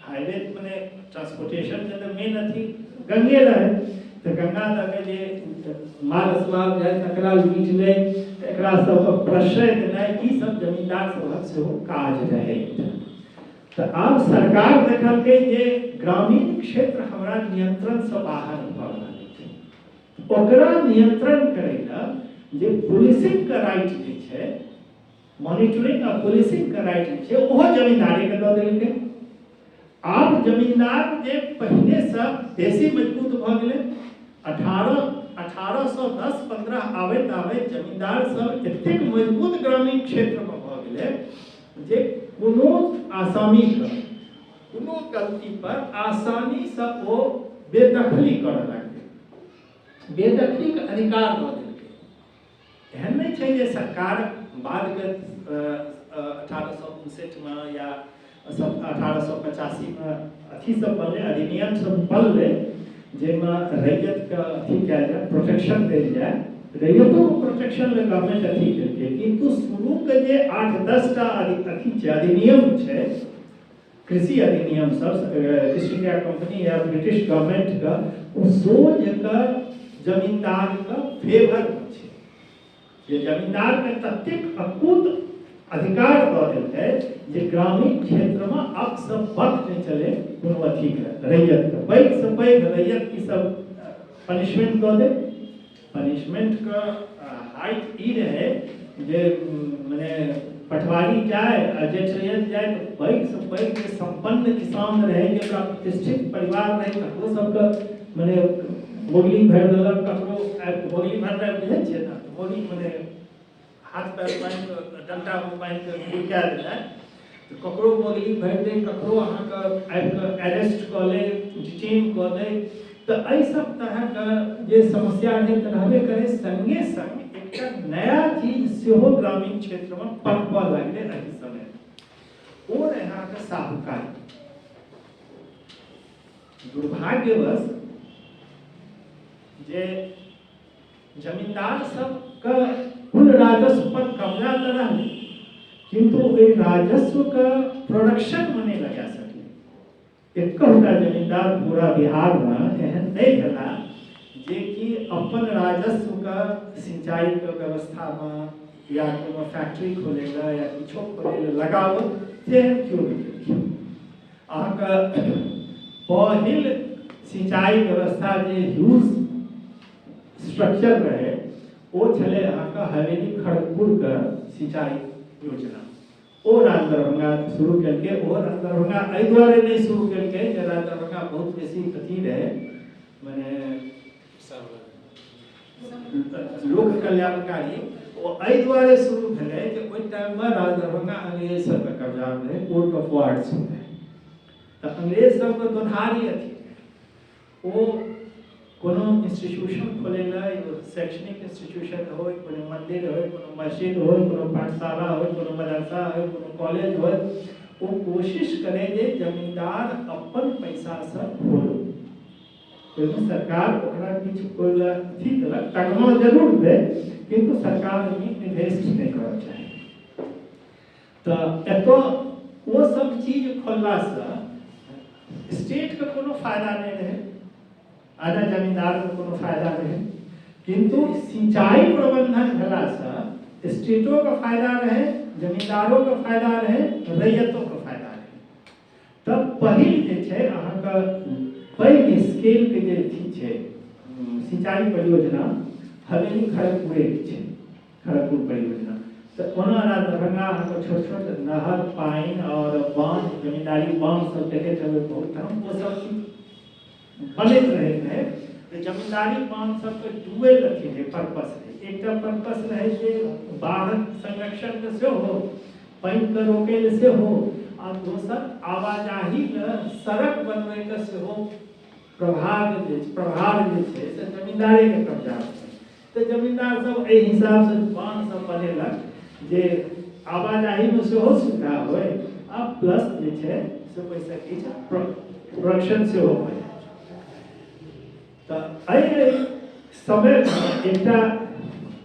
हाईवे मने ट्रांसपोर्टेशन के तऽ मेन अथी गंगे रहै, तऽ गंगा दऽ के जे माल असबाब जाइ तकरा लूटि लै, एकरा सबके प्रश्रय देनाइ, ई सब जमींदार सभक सेहो काज रहै। तऽ आब सरकार देखलकै जे ग्रामीण क्षेत्र हमरा नियंत्रणसँ बाहर भऽ रहल छै, ओकरा नियंत्रण करै लए जे पुलिसिंगके राइट जे छै, मॉनिटरिंग आ पुलिसिंगके राइट जे छै, ओहो जमींदारीके दऽ देलकै। आब जमींदार जे पहिनेसँ बेसी मजबूत भऽ गेलै, अठारह अठारह 1810-15 आबैत आबैत जमींदार सब एतेक मजबूत ग्रामीण क्षेत्रमे भऽ गेलै जे कोनो आसामीके कोनो गलती पर आसानीसँ ओ बेदखली करऽ लगलै, बेदखलीके अधिकार दऽ देलकै। एहन नहि छै जे सरकार बादके 1859मे या 1885मे अथी सब बनलै, अधिनियम सब बनलै जाहिमे रैयतके अथी कयल जाय, प्रोटेक्शन देल जाय। रैयतोके प्रोटेक्शन लए गवर्नमेंट अथी केलकै, किन्तु शुरूके जे 8-10 टा अथी छै, अधिनियम छै, कृषि अधिनियम सब ईस्ट इंडिया कंपनी या ब्रिटिश गवर्नमेंट का, ओ सोझ के जमींदार के फेवर में छै। जे जमींदार के ततेक अकूत अधिकार दऽ देलकै जे ग्रामीण क्षेत्र में अक से बक नहि चले कोनो अथी के रैयत के, पैघ से पैघ रैयत की सब पनिशमेंट दऽ दे। पनिशमेंट के हाइट ई रहे जे मने पटवारी जाय आ जेठ रैयत जाय तऽ पैघ से पैघ जे संपन्न किसान रहे, जेकरा प्रतिष्ठित परिवार रहे, तकरो सबके मने मोगली भरि देलक। ककरो मोगली भरनाइ बुझै छियै ने, तऽ मोगली मने हाथ पैर बान्हि कऽ डंटामे बान्हि कऽ गुड़का देनाइ। तऽ ककरो मोगली भरि दै, ककरो अहाँके आबि कऽ अरेस्ट कऽ लै, डिटेन कऽ दै। तऽ एहि सब तरहके जे समस्या रहै तऽ रहबे करै, सङ्गे सङ्ग एकटा नया चीज सेहो ग्रामीण क्षेत्रमे पनपऽ लगलै एहि समयमे, ओ रहै अहाँके साहुकारी। दुर्भाग्यवश जे जमींदार सबके कुल राजस्व पर कब्जा तऽ रहलै, किन्तु ओहि राजस्वके प्रोडक्शनमे नहि लगा सकलै। एकहुटा जमींदार पूरा बिहारमे एहन नहि भेला जे कि अपन राजस्वके सिंचाईके व्यवस्थामे या कोनो फैक्ट्री खोलै लए या किछो खोलै लए लगाबो, तेहन केओ नहि केलखिन। अहाँके पहिल सिंचाई व्यवस्था जे ह्यूज स्ट्रक्चर रहे ओ छलै अहाँके हवेली खड़गपुरके सिंचाई योजना। ओ राज दरभंगा शुरू केलकै। ओ राज दरभंगा एहि दुआरे नहि शुरू केलकै जे राज दरभंगा बहुत बेसी अथी रहै, मने लोक कल्याणकारी। ओ एहि दुआरे शुरू भेलै जे ओहि टाइममे राज दरभंगा अंग्रेज सबके कब्जामे रहै, कोर्ट ऑफ वार्ड्स रहै, तऽ अंग्रेज सबके दोधारी अथी रहै। ओ कोनो इंस्टीट्यूशन खोलै लए, शैक्षणिक इंस्टीट्यूशन होय, कोनो मंदिर होय, कोनो मस्जिद होय, कोनो पाठशाला होय, कोनो मदरसा होय, कोनो कॉलेज होय, ओ कोशिश करे जे जमींदार अपन पैसासँ खोलो। ओहिमे सरकार ओकरा किछु ओहि लए अथी केलक, तगमा जरूर दै, किन्तु सरकार ओहिमे इन्वेस्ट नहि करऽ चाही। तऽ एतऽ ओ सब चीज खोललासँ स्टेटके कोनो फायदा नहि रहै, आधा जमींदारके कोनो फायदा रहै, किन्तु सिंचाई प्रबंधन भेलासँ स्टेटोके फायदा रहै, जमींदारोके फायदा रहै, रैयतोके फायदा रहै। तब पहिल जे छै अहाँके पैघ स्केलके जे अथी छै सिंचाई परियोजना हवेली खड़गपुरेके छै, खड़गपुर परियोजना। तऽ ओना राज दरभंगा अहाँके छोट छोट नहर पानि आओर बाँध, जमींदारी बाँध सब देखैत हेबै बहुत ठाम, ओ सब चीज बनैत रहैत रहै। तऽ जमींदारी बाँध सबके डुअल अथी रहै, पर्पस रहै। एकटा पर्पस रहै जे बाढ़क संरक्षणके सेहो, पानिके रोकै लए सेहो, आ दोसर आवाजाही लए सड़क बनबैके सेहो प्रभाव जे छै से जमींदारेके कब्जामे छै। तऽ जमींदार सब एहि हिसाबसँ बान्ह सब बनेलक जे आवाजाहीमे सेहो सुविधा होइ आ प्लस जे छै से ओहिसँ किछु प्रोडक्शन सेहो होइ। तऽ एहि समयमे एकटा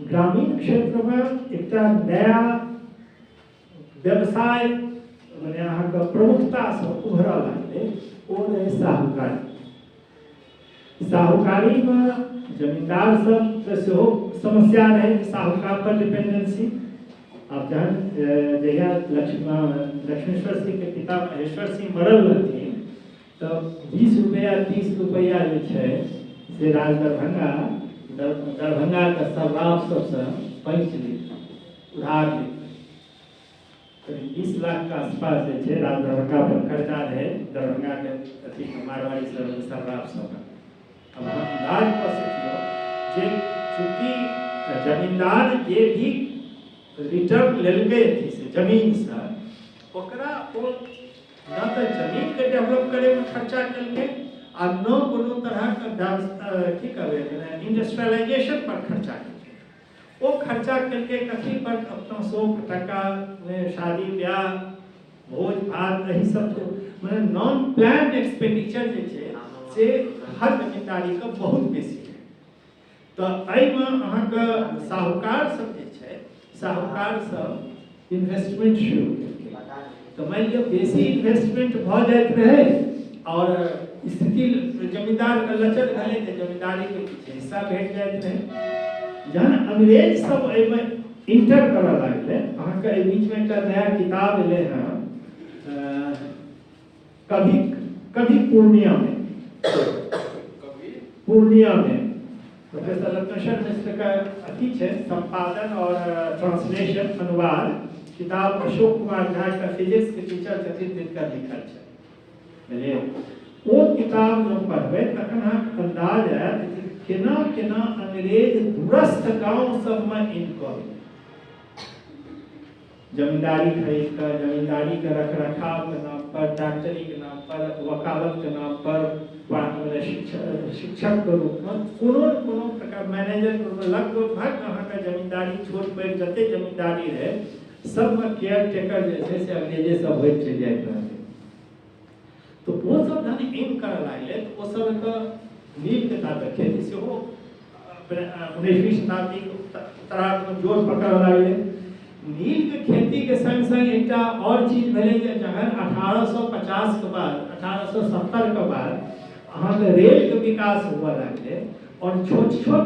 ग्रामीण क्षेत्रमे एकटा नया व्यवसाय मने अहाँके प्रमुखतासँ उभरऽ लागलै, ओ रहै साहुकारी। साहुकारीमे जमींदार सबके सेहो समस्या रहै साहुकार पर डिपेंडेंसी। आब जहन जहिया लक्ष्मेश्वर सिंहके पिता महेश्वर सिंह मरल रहथिन तऽ 20 रुपैआ 30 रुपैआ जे छै से राज दरभंगा दरभंगाके सर्राफ सबसँ पैंच लैत, उधार लैत। करीब 20 लाख के आसपास जे छै राज दरभंगा पर कर्जा रहै दरभंगाके अथी मारवाड़ी सब सर्राफ सब। अब अहाँ अन्दाज कऽ सकियौ जे चूँकि जमींदार जे भी रिटर्न लेलकै अथी से जमीनसँ, ओकरा ओ न तऽ जमीनके डेवलप करैमे खर्चा केलकै आ न कोनो तरहके की कहबै इंडस्ट्रियलाइजेशन पर खर्चा केलकै। ओ खर्चा केलकै कथी पर? अपना शौक टका शादी ब्याह भोज भात एहि सब, मने नॉन प्लान एक्सपेंडिचर जे छै से हर जमींदारीके बहुत बेसी रहै। तऽ एहिमे अहाँके साहूकार सब जे छै, साहूकार सब इन्वेस्टमेंट शुरू केलकै। तऽ मानि लिअ बेसी इन्वेस्टमेंट भऽ जाइत रहै आओर स्थिति जमींदारके लचर भेलै तऽ जमींदारीके किछु हिस्सा भेट जाइत रहै। जहन अंग्रेज सब एहिमे इंटर करऽ लागलै, अहाँके एहि बीचमे एकटा नया किताब एलै हँ, कभी कभी पूर्णिया में, पूर्णिया में, प्रोफेसर रत्नेश्वर मिश्र का अथी छै संपादन और ट्रांसलेशन, अनुवाद। किताब अशोक कुमार झा का फिजिक्स के टीचर छथिन तिनकर लिखल छै, बुझलियै? ओ किताब जँ पढ़बै तखन अहाँके अंदाज आयत जे केना केना अंग्रेज दूरस्थ गाँव सबमे इन कऽ गेलै, जमींदारी खरीद कऽ, जमींदारी के रख रखाव के नाम पर, डॉक्टरी के नाम पर, वकालत के नाम पर, शिक्षक के रूप में, कोनो न कोनो प्रकार मैनेजर के रूप में, लगभग अहाँके जमींदारी छोट पैघ जते जमींदारी रहै सबमे केयर टेकर जे छै से अंग्रेजे सब होइत चलि जाइत रहलै। तऽ ओ सब जहन एम करऽ लागलै तऽ ओ सब एतऽ नीलके ताबे खेती सेहो 19वीं शताब्दीके उत्तरार्धमे जोर पकड़ऽ लागलै। नीलके खेतीके सङ्ग सङ्ग एकटा आओर चीज भेलै जे जहन 1850 के बाद, 1870 के बाद अहाँके रेलके विकास हुअ लागलै आओर छोट छोट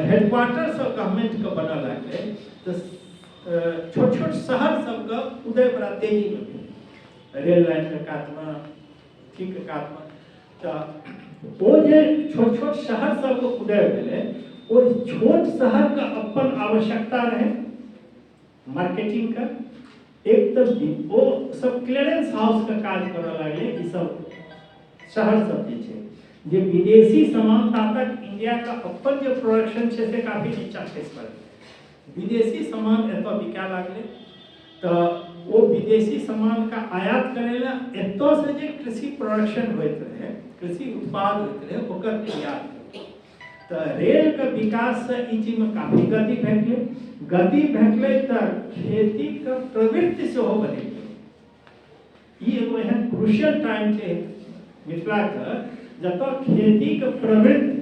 हेडक्वार्टर सब गवर्नमेंटके बनऽ लागलै तऽ छोट छोट शहर सबके उदय बड़ा तेजीमे भेलै, रेल लाइनके कातमे, अथीके कातमे। तऽ ओ जे छोट छोट शहर सबके उदय भेलै, ओहि छोट शहरके अपन आवश्यकता रहै मार्केटिंगके। एक तऽ ओ सब क्लियरेंस हाउसके काज करऽ लागलै। ई सब शहर सब जे छै, जे विदेशी सामान, ता तक इंडियाके अपन जे प्रोडक्शन छै से काफी नीचा खसि पड़लै, विदेशी सामान एतऽ बिकाय लागलै। तऽ ओ विदेशी सामानके आयात करै लए एतऽसँ जे कृषि प्रोडक्शन होइत रहै, कृषि उत्पाद होइत रहै, ओकर निर्यात। तऽ रेलके विकाससँ ई चीजमे काफी गति भेटलै। गति भेटलै तऽ खेतीके प्रवृत्ति सेहो बदलि गेलै। ई एगो एहन क्रूशियल टाइम छै मिथिलाके जतऽ खेतीके प्रवृत्ति,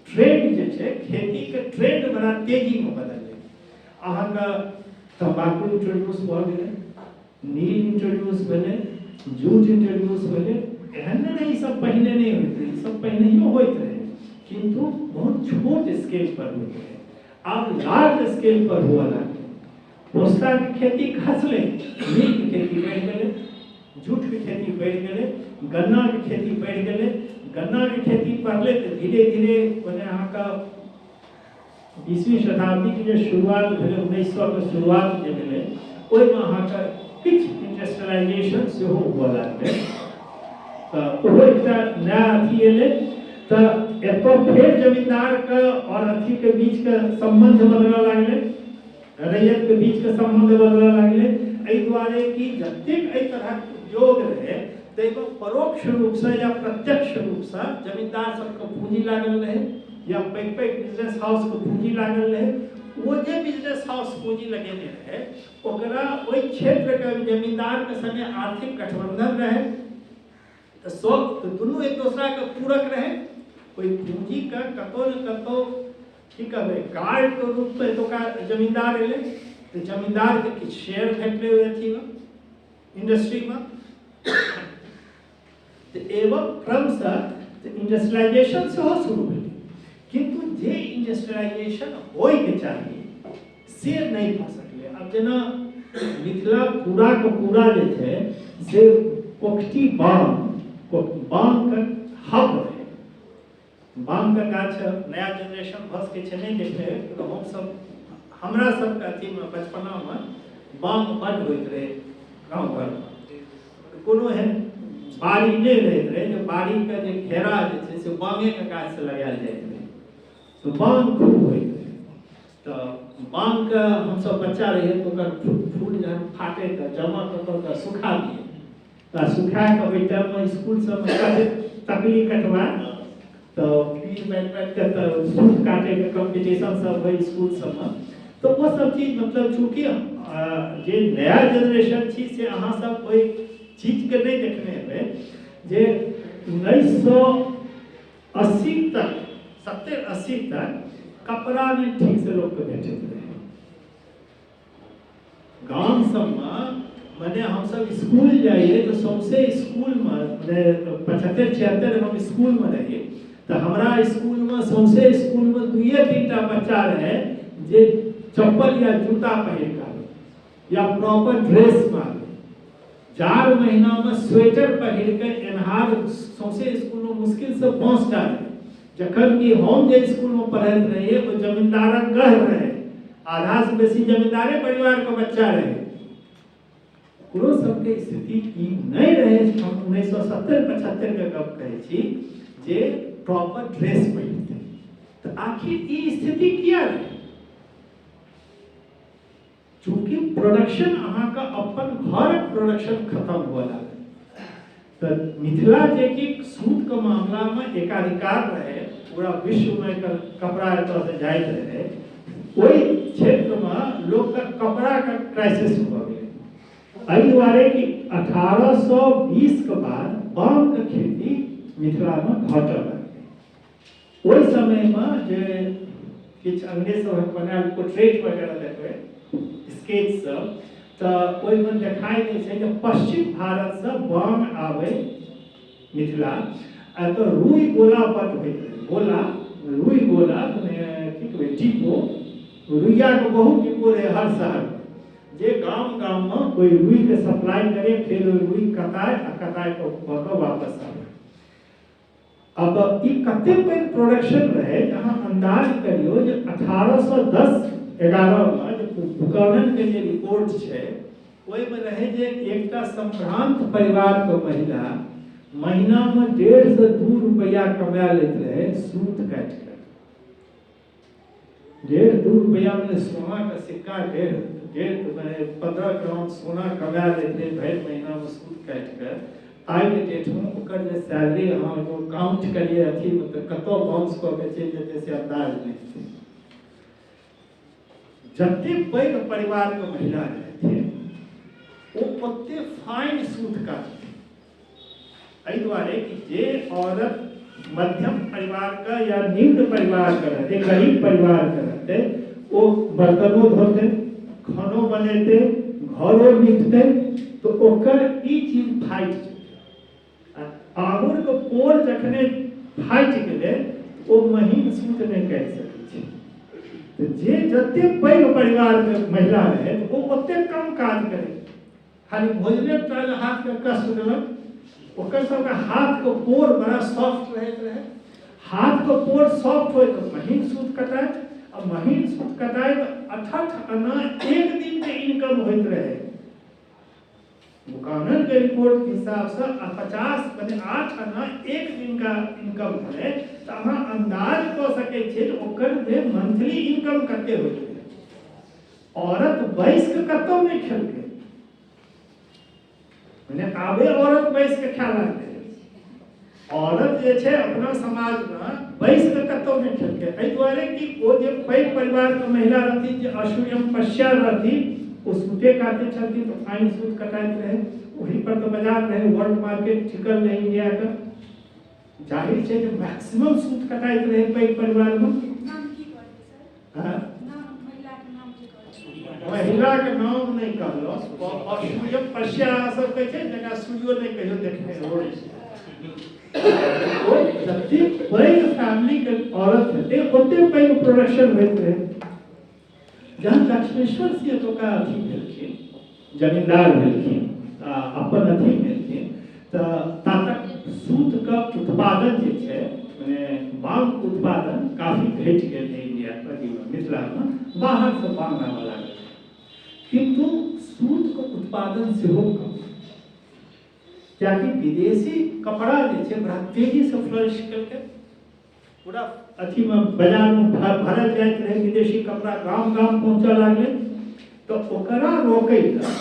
ट्रेंड जे छै, खेतीके ट्रेंड बड़ा तेजीमे बदललै। अहाँके तम्बाकू इंट्रोड्यूस भऽ गेलै, नील इंट्रोड्यूस भेलै, जूट इंट्रोड्यूस भेलै। एहन नहि ई सब पहिने नहि होइत रहै, ई सब पहिनहियो होइत रहै, किन्तु बहुत छोट स्केल पर होइत रहै। आब लार्ज स्केल पर हुअ लागलै। पोस्ताके खेती खसलै, नीलके खेती बढ़ि गेलै, जूटके खेती बढ़ि गेलै, गन्नाके खेती बढ़ि गेलै। गन्नाके खेती बढ़लै तऽ धीरे धीरे मने अहाँके 20वीं शताब्दीके जे शुरुआत भेलै, 1900के शुरुआत जे भेलै, ओहिमे अहाँके किछु इंडस्ट्रियलाइजेशन सेहो हुअ लागलै। तऽ ओहो एकटा नया अथी एलै। तऽ एतऽ फेर जमींदारके आओर अथीके बीचके सम्बन्ध बदलऽ लागलै, रैयतके बीचके सम्बन्ध बदलऽ लागलै, एहि दुआरे कि जतेक एहि तरहक उद्योग रहै ताहिमे परोक्ष रूपसँ या प्रत्यक्ष रूपसँ जमींदार सबके पूँजी लागल रहै या पैघ पैघ बिजनेस हाउसके पूँजी लागल रहै। ओ जे बिजनेस हाउस पूँजी लगेने रहै ओकरा ओहि क्षेत्रके जमींदारके सङ्गे आर्थिक गठबंधन रहै, तऽ सब तऽ दुनू एक दोसराके पूरक रहै। ओहि पूँजीके कतहु ने कतहु की कहबै गार्डके रूपमे एतुका जमींदार एलै तऽ जमींदारके किछु शेयर भेटलै ओहि अथीमे, इंडस्ट्रीमे। तऽ एवं क्रमसँ इंडस्ट्रियलाइजेशन सेहो शुरू भेलै, किन्तु जे इंडस्ट्रियलाइजेशन होइके चाही से नहि भऽ सकलै। आब जेना मिथिला पूराके पूरा जे छै से कोकटी बांग, बांगके हब रहै। बांगके गाछ नया जनरेशन भऽ सकै छै नहि देखने होइ, तऽ हमसब हमरा सबके अथीमे बचपनामे बांग बड्ड होइत रहै गाँव घरमे। कोनो एहन बाड़ी नहि रहैत रहै जे बाड़ीके जे घेरा जे छै से बांगेके गाछसँ लगायल जाइत रहै। तऽ बांग खूब होइत रहै। तऽ बांगके हमसब बच्चा रहियै तऽ ओकर फूल जहन फाटै तऽ जमा कऽ कऽ के सुखा दियै। तऽ सुखा कऽ ओहि टाइममे इसकुल सबमे कते तकली कटवा, तऽ पीर बाँटि बाँटि कऽ तऽ सूत काटैके कम्पीटिशन सब होइ इसकुल सबमे। तऽ ओ सब चीज मतलब चूँकि जे नया जेनरेशन छी से अहाँ सब ओहि चीजके नहि देखने हेबै जे 1980 तक, 70-80 तक कपड़ा नहि ठीकसँ लोकके भेटैत रहै गाम सबमे। मने हमसब इसकुल जाइए तऽ सौंसे इसकुलमे, मने 75-76 हम इसकुलमे रहियै तऽ हमरा इसकुलमे सौंसे इसकुलमे 2-3 टा बच्चा रहै जे चप्पल या जूता पहिर कऽ आबै या प्रॉपर ड्रेसमे आबै। जाड़ महीनामे स्वेटर पहिर कऽ एन्हार सौंसे इसकुलमे मुश्किलसँ 5 टा रहै, जखन कि हम जे इसकुलमे पढ़ैत रहियै ओ जमींदारक गढ़ रहै, आधासँ बेसी जमींदारे परिवारके बच्चा रहै। ओकरो सबके स्थिति ई नहि रहै। हम 1970-75 के गप कहै छी जे प्रॉपर ड्रेस पहिरतै। तऽ आखिर ई स्थिति किया रहै? चूँकि प्रोडक्शन अहाँके अपन घरक प्रोडक्शन खत्म हुअ लागल। तऽ मिथिला जे कि सूतके मामलामे एकाधिकार रहै, पूरा विश्वमे एकर कपड़ा एतऽसँ जाइत रहै, ओहि क्षेत्रमे लोकके कपड़ाके क्राइसिस भऽ गेलै। एहि दुआरे कि 1820 के बाद बामके खेती मिथिलामे घटऽ लगलै। ओहि समयमे जे किछु अंग्रेज सभक बनायल पोर्ट्रेट वगैरह देखबै, स्केच सब, तऽ ओहिमे देखाइ दै छै जे पश्चिम भारतसँ बाम आबै मिथिला आ एतऽ रुइ गोला बड्ड होइत रहै। गोला, रुइ गोला, मने की कहबै, डिपो, रुइयाके बहुत डिपो रहै हर शहरमे, जे गाम गाममे ओहि रुइके सप्लाई करे, फेर ओहि रुइ कताय आ कताय कऽ कऽ वापस आबै। अब ई कते पैघ प्रोडक्शन रहै, अहाँ अंदाज करियौ जे 1810-11 मे जे बुकाननके जे रिपोर्ट छै ओहिमे रहै जे एकटा संभ्रांत परिवारके महिला महीनामे 1.5 से 2 रुपैआ कमा लैत रहै सूत काटि कऽ। 1.5-2 रुपैआ मने सोनाके सिक्का, डेढ़ डेढ़ मने 15 ग्राम सोना कमा लैत रहै भरि महीनामे सूत काटि कऽ। आइके डेटमे ओकर जे सैलरी अहाँ जो काउंट करियै अथीमे तऽ कतऽ बाउंस कऽ के चलि जेतै से अन्दाज नहि छै। जते पैघ परिवारके महिला रहथिन ओ ओते फाइन सूत काटथिन, एहि दुआरे कि जे औरत मध्यम परिवारके या निम्न परिवारके रहतै, गरीब परिवारके रहतै, ओ बर्तनो धोतै, खानो बनेतै, घरो निपतै, तऽ ओकर ई चीज फाटि जेतै। आ आङुरके पोर जखने फाटि गेलै, ओ महीन सूत नहि काटि सकै छै। तऽ जे जते पैघ परिवारके महिला रहै ओ ओते कम काज करै, खाली भोजने टा हाथके कष्ट देलक। ओकर सबके हाथके पोर बड़ा सॉफ्ट रहैत रहै। हाथके पोर सॉफ्ट होइ तऽ महीन सूत कटाय, आ महीन सूत कटाय तऽ 8-8 आना एक दिनके इनकम होइत रहै। बुकानन के रिपोर्ट के हिसाब से 50 मने 8 आना एक दिन का इनकम भेलै, तऽ अहाँ अंदाज कऽ सकै छियै जे ओकर जे मंथली इनकम कते होइत रहै। औरत बैस के कतौ नहि खेलकै, मने आबे औरत बैस के खाय लागलै। औरत जे छै अपना समाजमे बैस के कतौ नहि खेलकै, एहि दुआरे कि ओ जे पैघ परिवारके महिला रहथिन, जे असूयम पश्या रहथिन, ओ सूते काटै छलखिन तऽ फाइन सूत कटाइत रहै। ओही पर तऽ बाजार रहै, वर्ल्ड मार्केट टिकल रहै इंडियाके। जाहिर छै जे मैक्सिमम सूत कटाइत रहै पैघ परिवारमे। नाम की कहलियै सर? हाँ? नाम, महिलाके नाम की कहलियै? महिलाके नाम नहि कहलहुँ। असूयम पश्या सब कहै छै, जकरा सूर्यो नहि कहियो देखने हो। ओ जतेक पैघ फैमिलीके औरत हेतै ओते पैघ प्रोडक्शन होइत रहै। जहन लक्ष्मेश्वर सिंह एतुका अथी भेलखिन, जमींदार भेलखिन, अपन अथी भेलखिन, तऽ तातक सूतके उत्पादन जे छै, मने बांगके उत्पादन काफी घटि गेल रहै इंडिया अथीमे, मिथिलामे। बाहरसँ बांग आबऽ लागल, किन्तु सूतके उत्पादन सेहो कम, कियाकि विदेशी कपड़ा जे छै बड़ा तेजीसँ फ्लरिश केलकै पूरा। अथीमे बाजारमे भरल जाइत रहै, विदेशी कपड़ा गाम गाम पहुँचऽ लागलै। तऽ ओकरा रोकै लए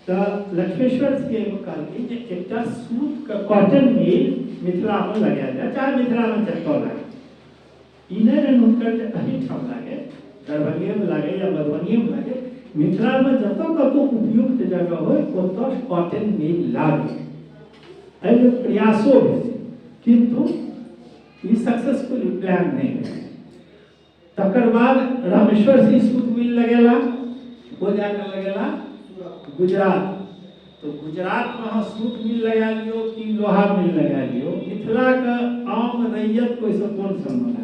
तऽ लक्ष्मेश्वर सिंह एहिमे कहलखिन जे एकटा सूतके कॉटन मिल मिथिलामे लगायल जाय, चाहे मिथिलामे जतऽ लागे। ई नहि रहनि हुनकर जे एहिठाम लागे, दरभंगेमे लागे या मधुबनिएमे लागे, मिथिलामे जतऽ कतहु उपयुक्त जगह होइ ओतऽ कॉटन मिल लागे। एहिमे प्रयासो भेलै, किन्तु ई सक्सेसफुल प्लान नहि भेलै। तकर बाद रामेश्वर सिंह सूत मिल लगेला, ओ जाकऽ लगेला गुजरात। तो गुजरात में अहाँ सूत मिल लगा लियौ कि लोहा मिल लगा लियौ, मिथिलाके आम रैयत के ओहिसँ कोन सम्बन्ध है?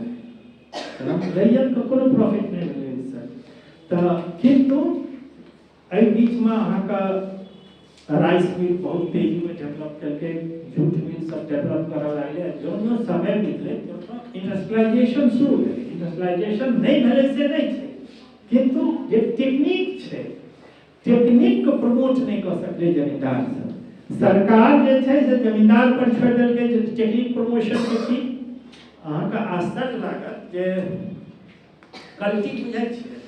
रैयतके कोनो प्रॉफिट नहि भेलै ओहिसँ। तऽ किन्तु एहि बीचमे अहाँके राइस मिल बहुत तेजीमे डेवलप केलकै, जूट मिल सब डेवलप करऽ लागलै। जँ जँ समय बीतलै त्यों त्यों इंडस्ट्रियलाइजेशन शुरू भेलै। इंडस्ट्रियलाइजेशन नहि भेलै से नहि छै, किन्तु जे टेक्निक छै, टेक्निकके प्रमोट नहि कऽ सकलै जमींदार सब। सरकार जे छै से जमींदार पर छोड़ि देलकै जे टेक्निक प्रमोशनके की। अहाँके आश्चर्य लागत जे कल्टी बुझै छियै?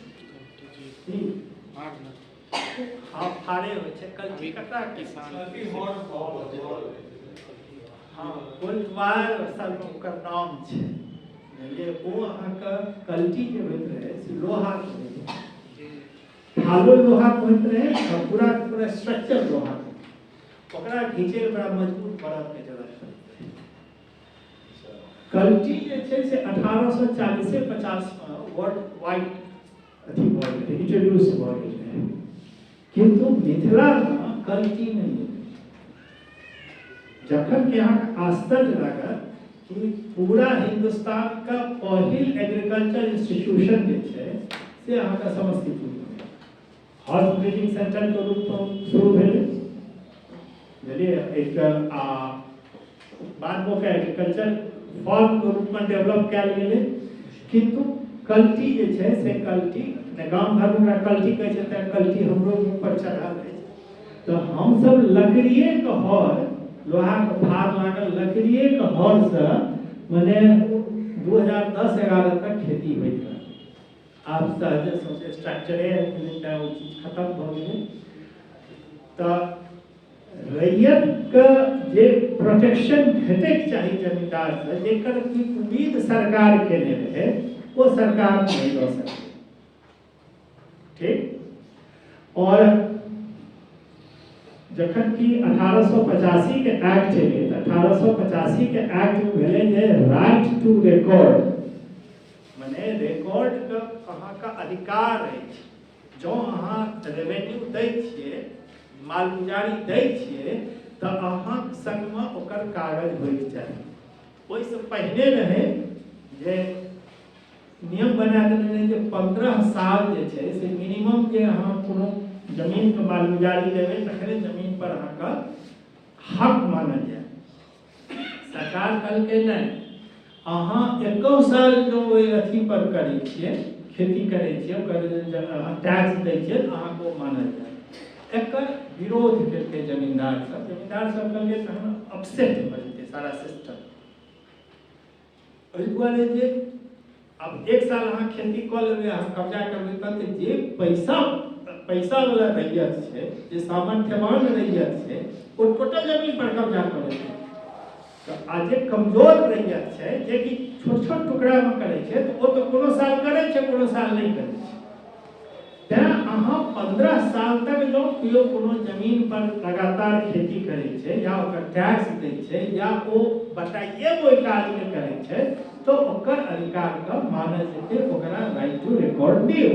हँ, फाड़े होइ छै। कल्टी ककरा? हँ, कोल्टवार असल मे ओकर नाम छै, बुझलियै? ओ अहाँके कल्टी जे होइत रहै से लोहाके होइत रहै, फालो लोहाके होइत रहै आ पूरा पूरा स्ट्रक्चर लोहाके। ओकरा घीचै लए बड़ा मजबूत बरदके जरूरत पड़ैत रहै। कल्टी जे छै से 1840-50मे वर्ल्ड वाइड अथी भऽ गेलै, इंट्रोड्यूस भऽ गेल रहै, किन्तु मिथिलामे कल्टी नहि भेलै। जखन कि अहाँके आश्चर्य लागत कि पूरा हिन्दुस्तानके पहिल एग्रीकल्चर इंस्टीट्यूशन जे छै से अहाँके समस्तीपुरमे हॉर्स ब्रीडिंग सेंटरके रूपमे शुरू भेलै, बुझलियै? एक आ बादमे ओकरा एग्रीकल्चर फॉर्मके रूपमे डेवलप कयल गेलै। किन्तु कल्टी जे छै से कल्टी गाम घरमे ओकरा कल्टी कहै छै, तेँ कल्टी हमरो मुँह पर चढ़ल अछि। तऽ हमसब लकड़िएके हर, लोहाके फार लागल लकड़िएके हरसँ मने 2010-11 तक खेती होइत रहल। आब सहजे सौंसे स्ट्रक्चरे आबि गेलै, तेँ ओ चीज खतम भऽ गेलै। तऽ रैयतके जे प्रोटेक्शन भेटैके चाही जमींदारसँ, जेकर कि उम्मीद सरकार केने रहै, ओ सरकार नहि दऽ सकलै। ठीक? और जखन कि 1885 के एक्ट एलै तऽ 1885 के एक्ट मे भेलै जे राइट टू रिकॉर्ड, मने रिकॉर्डके अहाँके अधिकार अछि। जँ अहाँ रेवेन्यू दै छियै, मालगुजारी दै छियै, तऽ अहाँके संगमे ओकर कागज होइके चाही। ओहिसँ पहिने रहै जे नियम बना देने रहै जे 15 साल जे छै से मिनिमम जे अहाँ कोनो जमीनके मालगुजारी देबै तखने जमीन पर अहाँके हक मानल जायत। सरकार कहलकै नहि, अहाँ एको साल जो ओहि अथी पर करै छियै, खेती करै छियै, ओकर अहाँ टैक्स दै छियै, तऽ अहाँके ओ मानल जायत। एकर विरोध केलकै जमींदार सब। जमींदार सब कहलकै तहन अपसेट भऽ जेतै सारा सिस्टम, एहि दुआरे जे आब एक साल अहाँ खेती कऽ लेबै, अहाँ कब्जा करबै, तहन जे पैसा पैसावला रैयत छै, जे सामर्थ्यवान रैयत छै, ओ टोटल जमीन पर कब्जा कऽ लेतै। तऽ आ जे कमजोर रैयत छै, जे कि छोट छोट टुकड़ामे करै छै, तऽ ओ तऽ कोनो साल करै छै, कोनो साल नहि करै छै। तेँ अहाँ 15 साल तक जँ केओ कोनो जमीन पर लगातार खेती करै छै या ओकर टैक्स दै छै या ओ बटाइए ओहि काजके करै छै, तऽ ओकर अधिकारके मानल जेतै, ओकरा राइट टू रिकॉर्ड दियौ।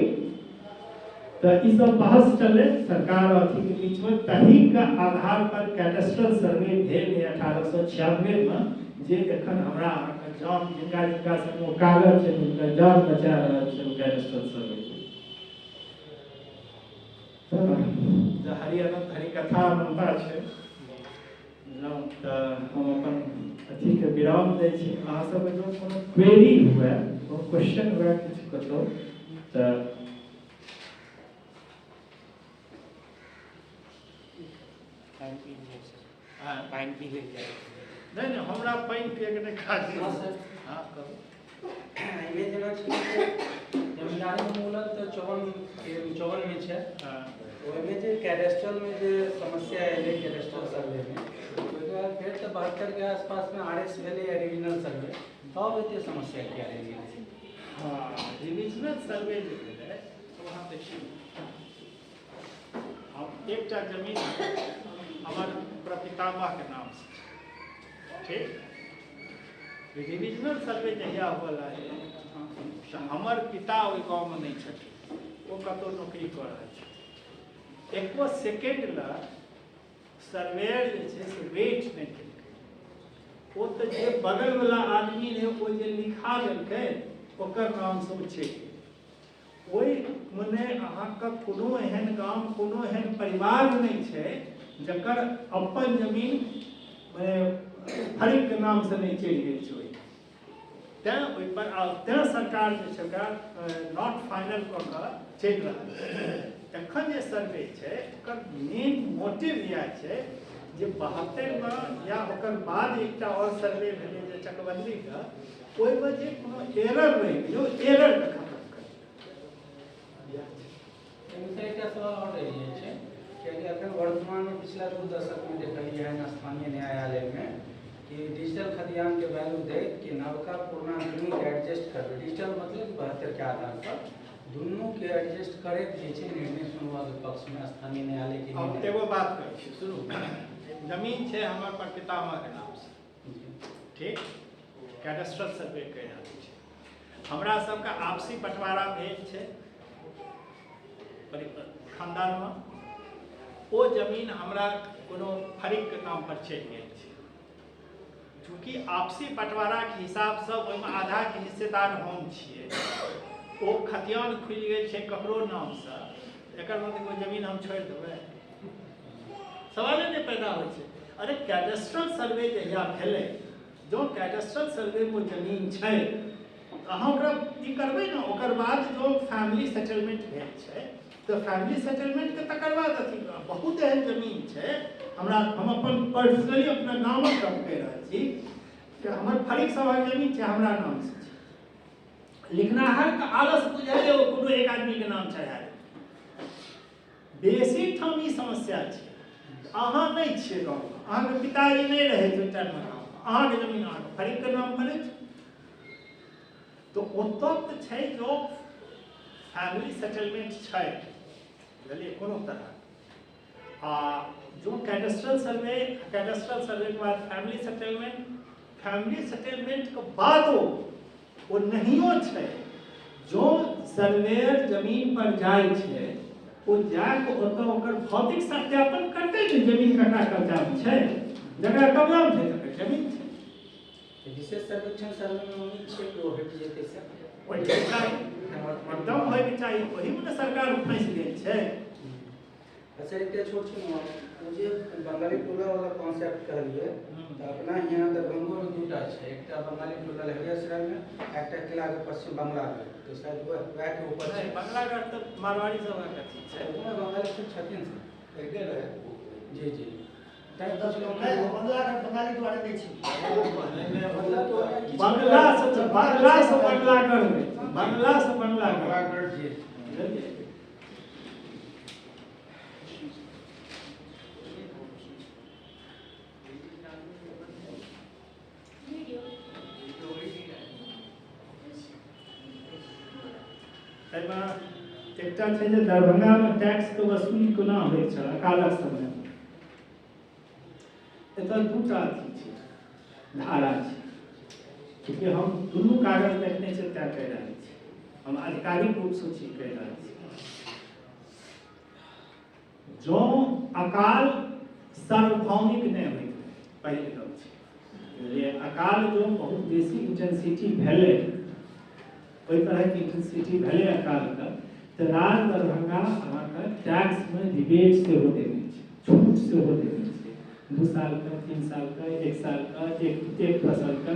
तऽ ई सब बहस चललै सरकार अथीके बीचमे। तहीके आधार पर कैडेस्ट्रल सर्वे भेल रहै 1896मे, जे एखन हमरा अहाँके जान, जिनका जिनका संग ओ कागज छै हुनकर जान बचा रहल छै ओ कैडेस्ट्रल सर्वे। तऽ हरि अनंत हरि कथा अनंता छै। तऽ हम अपन अथीके विराम दै छी। अहाँ सबके जो कोनो क्वेरी हुए, कोनो क्वेश्चन हुए, किछु कतहु तऽ पानि पी लेल जाय। नहि नहि, हमरा पानि पियैके नहि काज। हँ, कहू। एहिमे जेना छै जे जमींदारी उन्मूलन तऽ 54 मे छै। ओहिमे जे कैडेस्ट्रलमे जे समस्या एलै, कैडेस्ट्रल सर्वेमे, ओहिके बाद फेर तऽ 72 के आसपासमे आर एस भेलै या रिविजनल सर्वे, तब एते समस्या किया रहि गेल छै? हँ, रिविजनल सर्वे जे भेलै, तऽ वहाँ देखियौ, हम एकटा जमीन हमर प्रपितामहके नामसँ छै, ठीक? रिविजनल सर्वे जहिया हुअ लागलै, तऽ हमर पिता ओहि गाँवमे नहि छथिन, ओ कतहु नौकरी कऽ रहल छथिन। एको सेकेंड लए सर्वेयर जे छै से वेट नहि केलकै। ओ तऽ जे बगलवला आदमी रहै, ओ जे लिखा देलकै, ओकर नामसँ ओ चलि गेल। ओहि मने अहाँके कोनो एहन गाम, कोनो एहन परिवार नहि छै जकर अपन जमीन मने फरीकके नामसँ नहि चलि गेल छै ओहि। तेँ ओहिपर आ तेँ सरकार जे छै ओकरा not final कऽ कऽ चलि रहल छै। एखन जे सर्वे छै, ओकर मेन मोटिव इएह छै जे 72मे या ओकर बाद एकटा आओर सर्वे भेलै जे चकबन्दीके, ओहिमे जे कोनो एरर रहि गेलै, ओ एररके खतम करै, इएह छै। एहिमे सर एकटा सवाल आओर रहि जाइ छै, कियाकि अखन वर्तमानमे पिछला 2 दशकमे देखलियै हन स्थानीय न्यायालयमे कि डिजिटल खतियानके वैल्यू दैत कि नवका पुरना दुनूके एडजस्ट करबै, डिजिटल मतलब 72के आधार पर दुनूके एडजस्ट करैत जे छै निर्णय सुनबाके पक्षमे स्थानीय न्यायालयके अब निर्णय। एगो बात कहै छी, सुनू। जमीन छै हमर परपितामहके नामसँ, ठीक? कैडस्ट्रल सर्वे कहि रहल छै। हमरा सबके आपसी बंटवारा भेल छै खानदानमे। ओ जमीन हमरा कोनो फरीकके नाम पर चलि गेल छै। चूँकि आपसी बंटवाराके हिसाबसँ ओहिमे आधाके हिस्सेदार हम छियै, ओ खतियान खुलि गेल छै ककरो नामसँ, एकर मतलब ओ जमीन हम छोड़ि देबै? सवाले नहि पैदा होइ छै। अरे, कैडस्ट्रल सर्वे जहिया भेलै, जँ कैडस्ट्रल सर्वेमे ओ जमीन छै, तऽ अहाँ ओकरा ई करबै ने। ओकर बाद जो फैमिली सेटलमेंट भेल छै, तऽ फैमिली सेटलमेंटके तकर बाद अथी। बहुत एहन जमीन छै हमरा, हम अपन पर्सनली अपना गामक गप कहि रहल छी कि हमर फरीक सभक जमीन छै, हमरा नामसँ छै। लिखनाहारके आलस बुझाइ, ओ कोनो एक आदमीके नाम चढ़ा देलकै। बेसी ठाम ई समस्या छै। अहाँ नहि छियै गाँवमे, अहाँके पिताजी नहि रहै छै ओहि टाइममे गाँवमे, अहाँके जमीन अहाँके फरीकके नाम पर अछि, तऽ ओतऽ तऽ छै जो फैमिली सेटलमेंट छै, बुझलियै, कोनो तरह। आ जो कैडस्ट्रल सर्वे, कैडस्ट्रल सर्वेके बाद फैमिली सेटलमेंट, फैमिली सेटलमेंटके बादो ओ नहियो छै, जो सर्वेयर जमीन पर जाइ छै, ओ जाके ओतऽ ओकर भौतिक सत्यापन करतै ने, जमीन ककरा कब्जामे छै। जकरा कब्जामे छै, तकर जमीन छै। विशेष सर्वेक्षण सर्वेमे उम्मीद छै कि ओ हटि जेतै सर? होइके चाही, एकदम होइके चाही। ओहिमे ने सरकार फँसि गेल छै। अच्छा, एकटा छोट छिन ओ जे बंगाली टोला वाला कॉन्सेप्ट कहलियै, तऽ अपना यहाँ दरभंगोमे दूटा छै, एकटा बंगाली टोला लहेरियासरायमे, एकटा किलाके पश्चिम बंगलागढ़, तऽ शायद वएह वएहके ऊपर छै। नहि, बंगलागढ़ तऽ मारवाड़ी सभक अथी छै। ओहोमे बंगाली सब छथिन सर। पहिले रहै। जी, तैं पुछलहुँ। नहि, बंगला बंगाली दुआरे नहि छै। मतलब तो ओहिमे किछु बंगला से बंगलागढ़ होइ छै, बंगला से बंगलागढ़। जी। बुझलियै? वीडियो। एहिमे एकटा छै जे दरभंगामे टैक्सके वसूली कोना होइत छल अकालक समयमे। एतऽ दूटा अथी छै, धारा छै। चूँकि हम दुनू कागज देखने छियै, तैं कहि रहल छी। हम आधिकारिक रूपसँ छी कहि रहल छी। जँ अकाल सार्वभौमिक नहि होइत रहै, पहिल गप छै, बुझलियै? अकाल जँ बहुत बेसी इंटेंसिटी भेलै, ओहि तरहके इंटेंसिटी भेलै अकालके, तऽ राज दरभंगा अहाँके टैक्समे रिबेट सेहो देने छै, छूट सेहो देने छै, 2 सालके, 3 सालके, एक सालके, एक एक फसलके।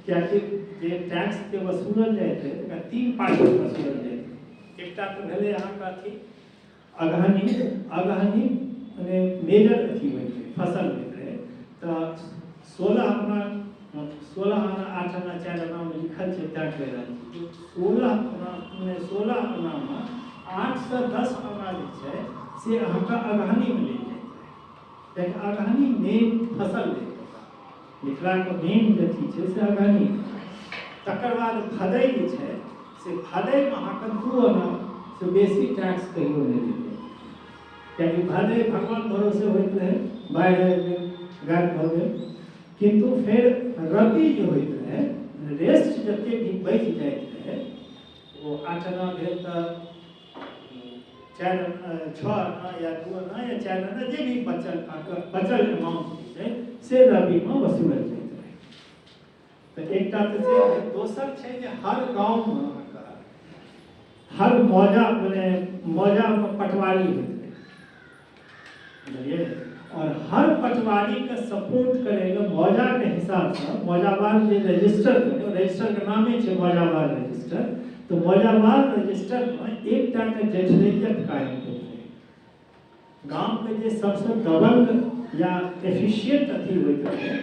कियाकि जे टैक्सके वसूलल जाइत रहै, तकरा तीन पार्टमे वसूलल जाइत रहै। एकटा तऽ भेलै अहाँके अथी अगहनी। अगहनी मने मेजर अथी होइत रहै, फसल होइत रहै, तऽ 16 अपना 16 आना 8 आना 4 आनामे लिखल छै, तैं कहि रहल छी। 16 आना 16 आनामे 8 से 10 आना जे छै से अहाँके अगहनीमे लेल जाइत रहै, कियाकि अगहनी मेन फसल रहै मिथिलाके, मेन जे अथी छै से अगहनी। तकर बाद भदइ जे छै से भदइमे अहाँके 2 आना से बेसी टैक्स कहियो नहि लेल जाइत, कियाकि भदइ भगवान भरोसे होइत रहै, बाढ़ि आबि गेल, गायब भऽ गेल। किन्तु फेर रबी जे होइत रहै, रेस्ट जते भी बचि जाइत रहै, ओ 8 आना भेल तऽ 4 6 आना या 2 आना या 4 आना जे भी बचल अहाँके बचल अमाउंट जे छै से रबीमे वसूलल जाइत रहै। तऽ एकटा तऽ से, दोसर छै जे हर गाँवमे अहाँके हर मौजा मने मौजामे पटवारी होइत रहै, बुझलियै? और हर पटवारीके सपोर्ट करै लए मौजाके हिसाबसँ मौजावार जे रजिस्टर करै, रजिस्टरके नामे छै मौजावार रजिस्टर, तऽ मौजावार रजिस्टरमे एकटाके जेठरैयत कायम होइत रहै। गामके जे सबसँ दबंग या एफिशिएंट अथी होइत रहै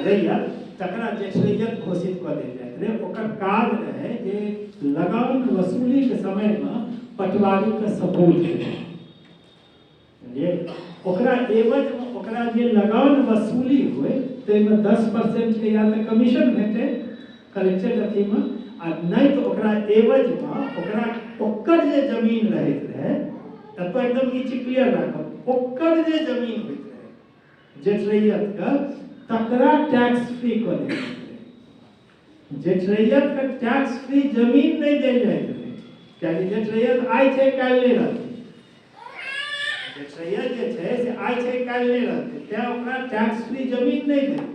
रैयत, तकरा जेठरैयत घोषित कऽ देल जाइत रहै। ओकर काज रहै जे लगान वसूलीके समयमे पटवारीके सपोर्ट करै, बुझलियै? ओकरा एवजमे ओकरा जे लगान वसूली होइ ताहिमे 10% के या तऽ कमीशन भेटै कलेक्टेड अथीमे, आ नहि तऽ ओकरा एवजमे ओकरा ओकर जे जमीन रहैत रहै, एतऽ एकदम ई चीज क्लियर राखब, ओकर जे जमीन होइत रहै जेठरैयतके तकरा टैक्स फ्री कऽ देल जाइत रहै। जेठरैयतके टैक्स फ्री जमीन नहि देल जाइत रहै, कियाकि जेठरैयत आइ छै काल्हि नहि रहतै। जेठरैयत जे छै से आइ छै काल्हि नहि रहतै, तेँ ओकरा टैक्स फ्री जमीन नहि देल।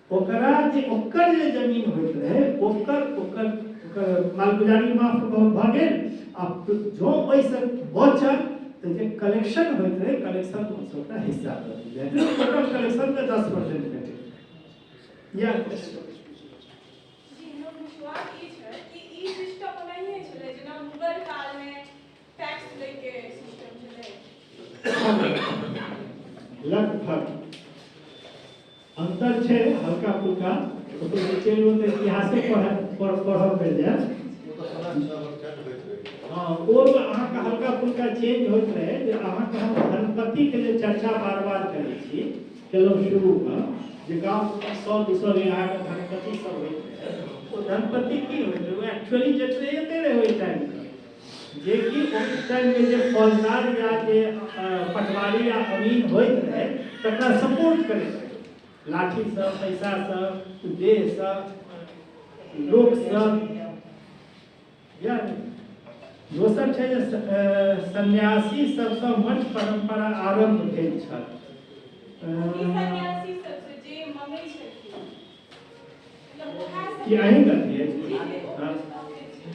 ओकरा जे ओकर जे जमीन होइत रहै ओकर ओकर ओकर मालगुजारी माफ भऽ गेल, आ जँ ओहिसँ बचल तऽ जे कलेक्शन होइत रहै कलेक्शनमे से ओकरा हिस्सा दऽ देल जाइत रहै। टोटल कलेक्शनके 10% भेटैत रहै। इएह जी, हमर पुछबाक ई छै कि ई सिस्टम ओनाहिए छलै जेना मुगल कालमे टैक्स लैके सिस्टम छलै? लगभग अंतर छै हल्का फुल्का, ओकर डिटेल मे तऽ इतिहासे पढ़ पढ़ऽ पड़ि जायत। हँ, ओ अहाँके हल्का फुल्का चेंज होइत रहै। जे अहाँके हम धनपतिके जे चर्चा बार बार करै छी, केलहुँ शुरूमे, जे गाँवमे 100-200 अहाँके धनपति सब होइत रहै, ओ धनपति की होइत रहै? ओ एक्चुअली जेठरैयते रहै ओहि टाइममे, जेकि ओहि टाइममे जे फौजदार या जे पटवारी या अमीन होइत रहै तकरा सपोर्ट करैत रहै लाठीसँ, पैसासँ, देहसँ, लोकसँ। या दोसर छै जे सन्यासी सबसँ मठ परम्परा आरम्भ भेल छल। ई सन्यासी सबसँ जे मंगै छलखिन, मतलब उएह की अहीं कथी अछि? जी जी, ओ प्रस्ताव जे छै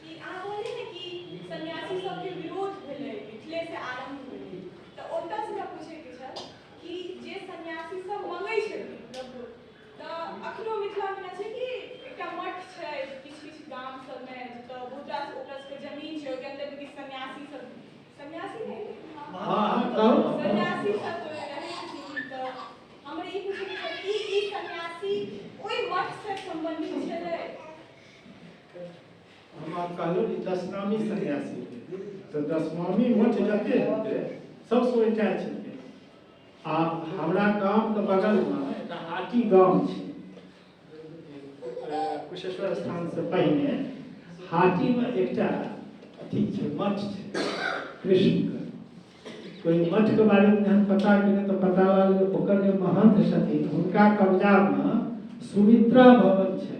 कि अहाँ कहलियै ने कि सन्यासी सबके विरोध भेलै, मिथिले से आरम्भ भेलै, तऽ ओतऽ से हमरा पूछैके छल कि जे सन्यासी सब मंगै छलखिन, मतलब तऽ अखनो मिथिलामे एना छै कि एकटा मठ छै किछु किछु गाम सबमे जतऽ बहुत रास ओकरा सबके जमीन छै, ओहिके अन्दर किछु सन्यासी सब, सन्यासी नहि, हँ हँ, कहू। सन्यासी सब रहै छथिन, तऽ हमर ई पूछैके छल कि ई सन्यासी ओहि मठ से सम्बन्धित छलै? हम आब कहलहुँ जे दशनामी सन्यासी, तऽ दशनामी मठ जते हेतै सबसँ अटैच हेतै। आ हमरा गामके बगलमे एकटा हाटी गाम छै, कुशेश्वर स्थानसँ पहिने हाटीमे एकटा अथी छै, मठ छै कृष्णके। कोइ मठके बारेमे जहन पता केलियै तऽ पता लागल जे ओकर जे महंत छथिन हुनका कब्जामे सुमित्रा भवन छै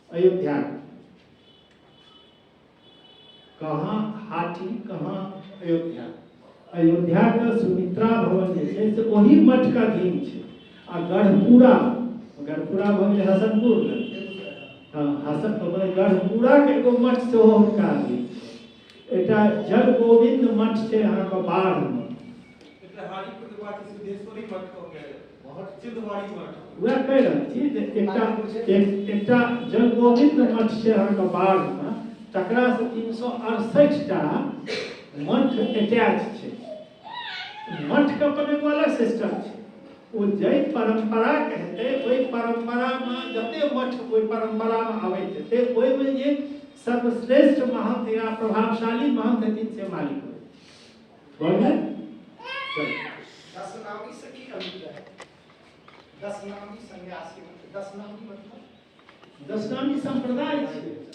अयोध्या। कहाँ हाटी, कहाँ अयोध्या? अयोध्याके सुमित्रा भवन जे छै से ओही मठके अधीन छै। आ गढ़पुरा, गढ़पुरा भऽ गेलै हसनपुर लग। हँ, हसन गढ़पुराके एगो मठ सेहो हुनका अधीन छै। एकटा जल गोविंद मठ छै अहाँके बाढ़मे। वएह कहि रहल छी जे एकटा एकटा जलगोविंद मठ छै अहाँके बाढ़मे, तकरासँ 368 टा मठ अटैच छै। मठके अपन एगो अलग सिस्टम छै। ओ जाहि परम्पराके हेतै ओहि परम्परामे जते मठ ओहि परम्परामे अबैत हेतै ओहिमे जे सर्वश्रेष्ठ महंत या प्रभावशाली महंत हेथिन से मालिक होय। भऽ गेलै? चलू। दसनामी से की अभिप्राय? दसनामी सन्यासी, दसनामी मतलब दसनामी संप्रदाय छै।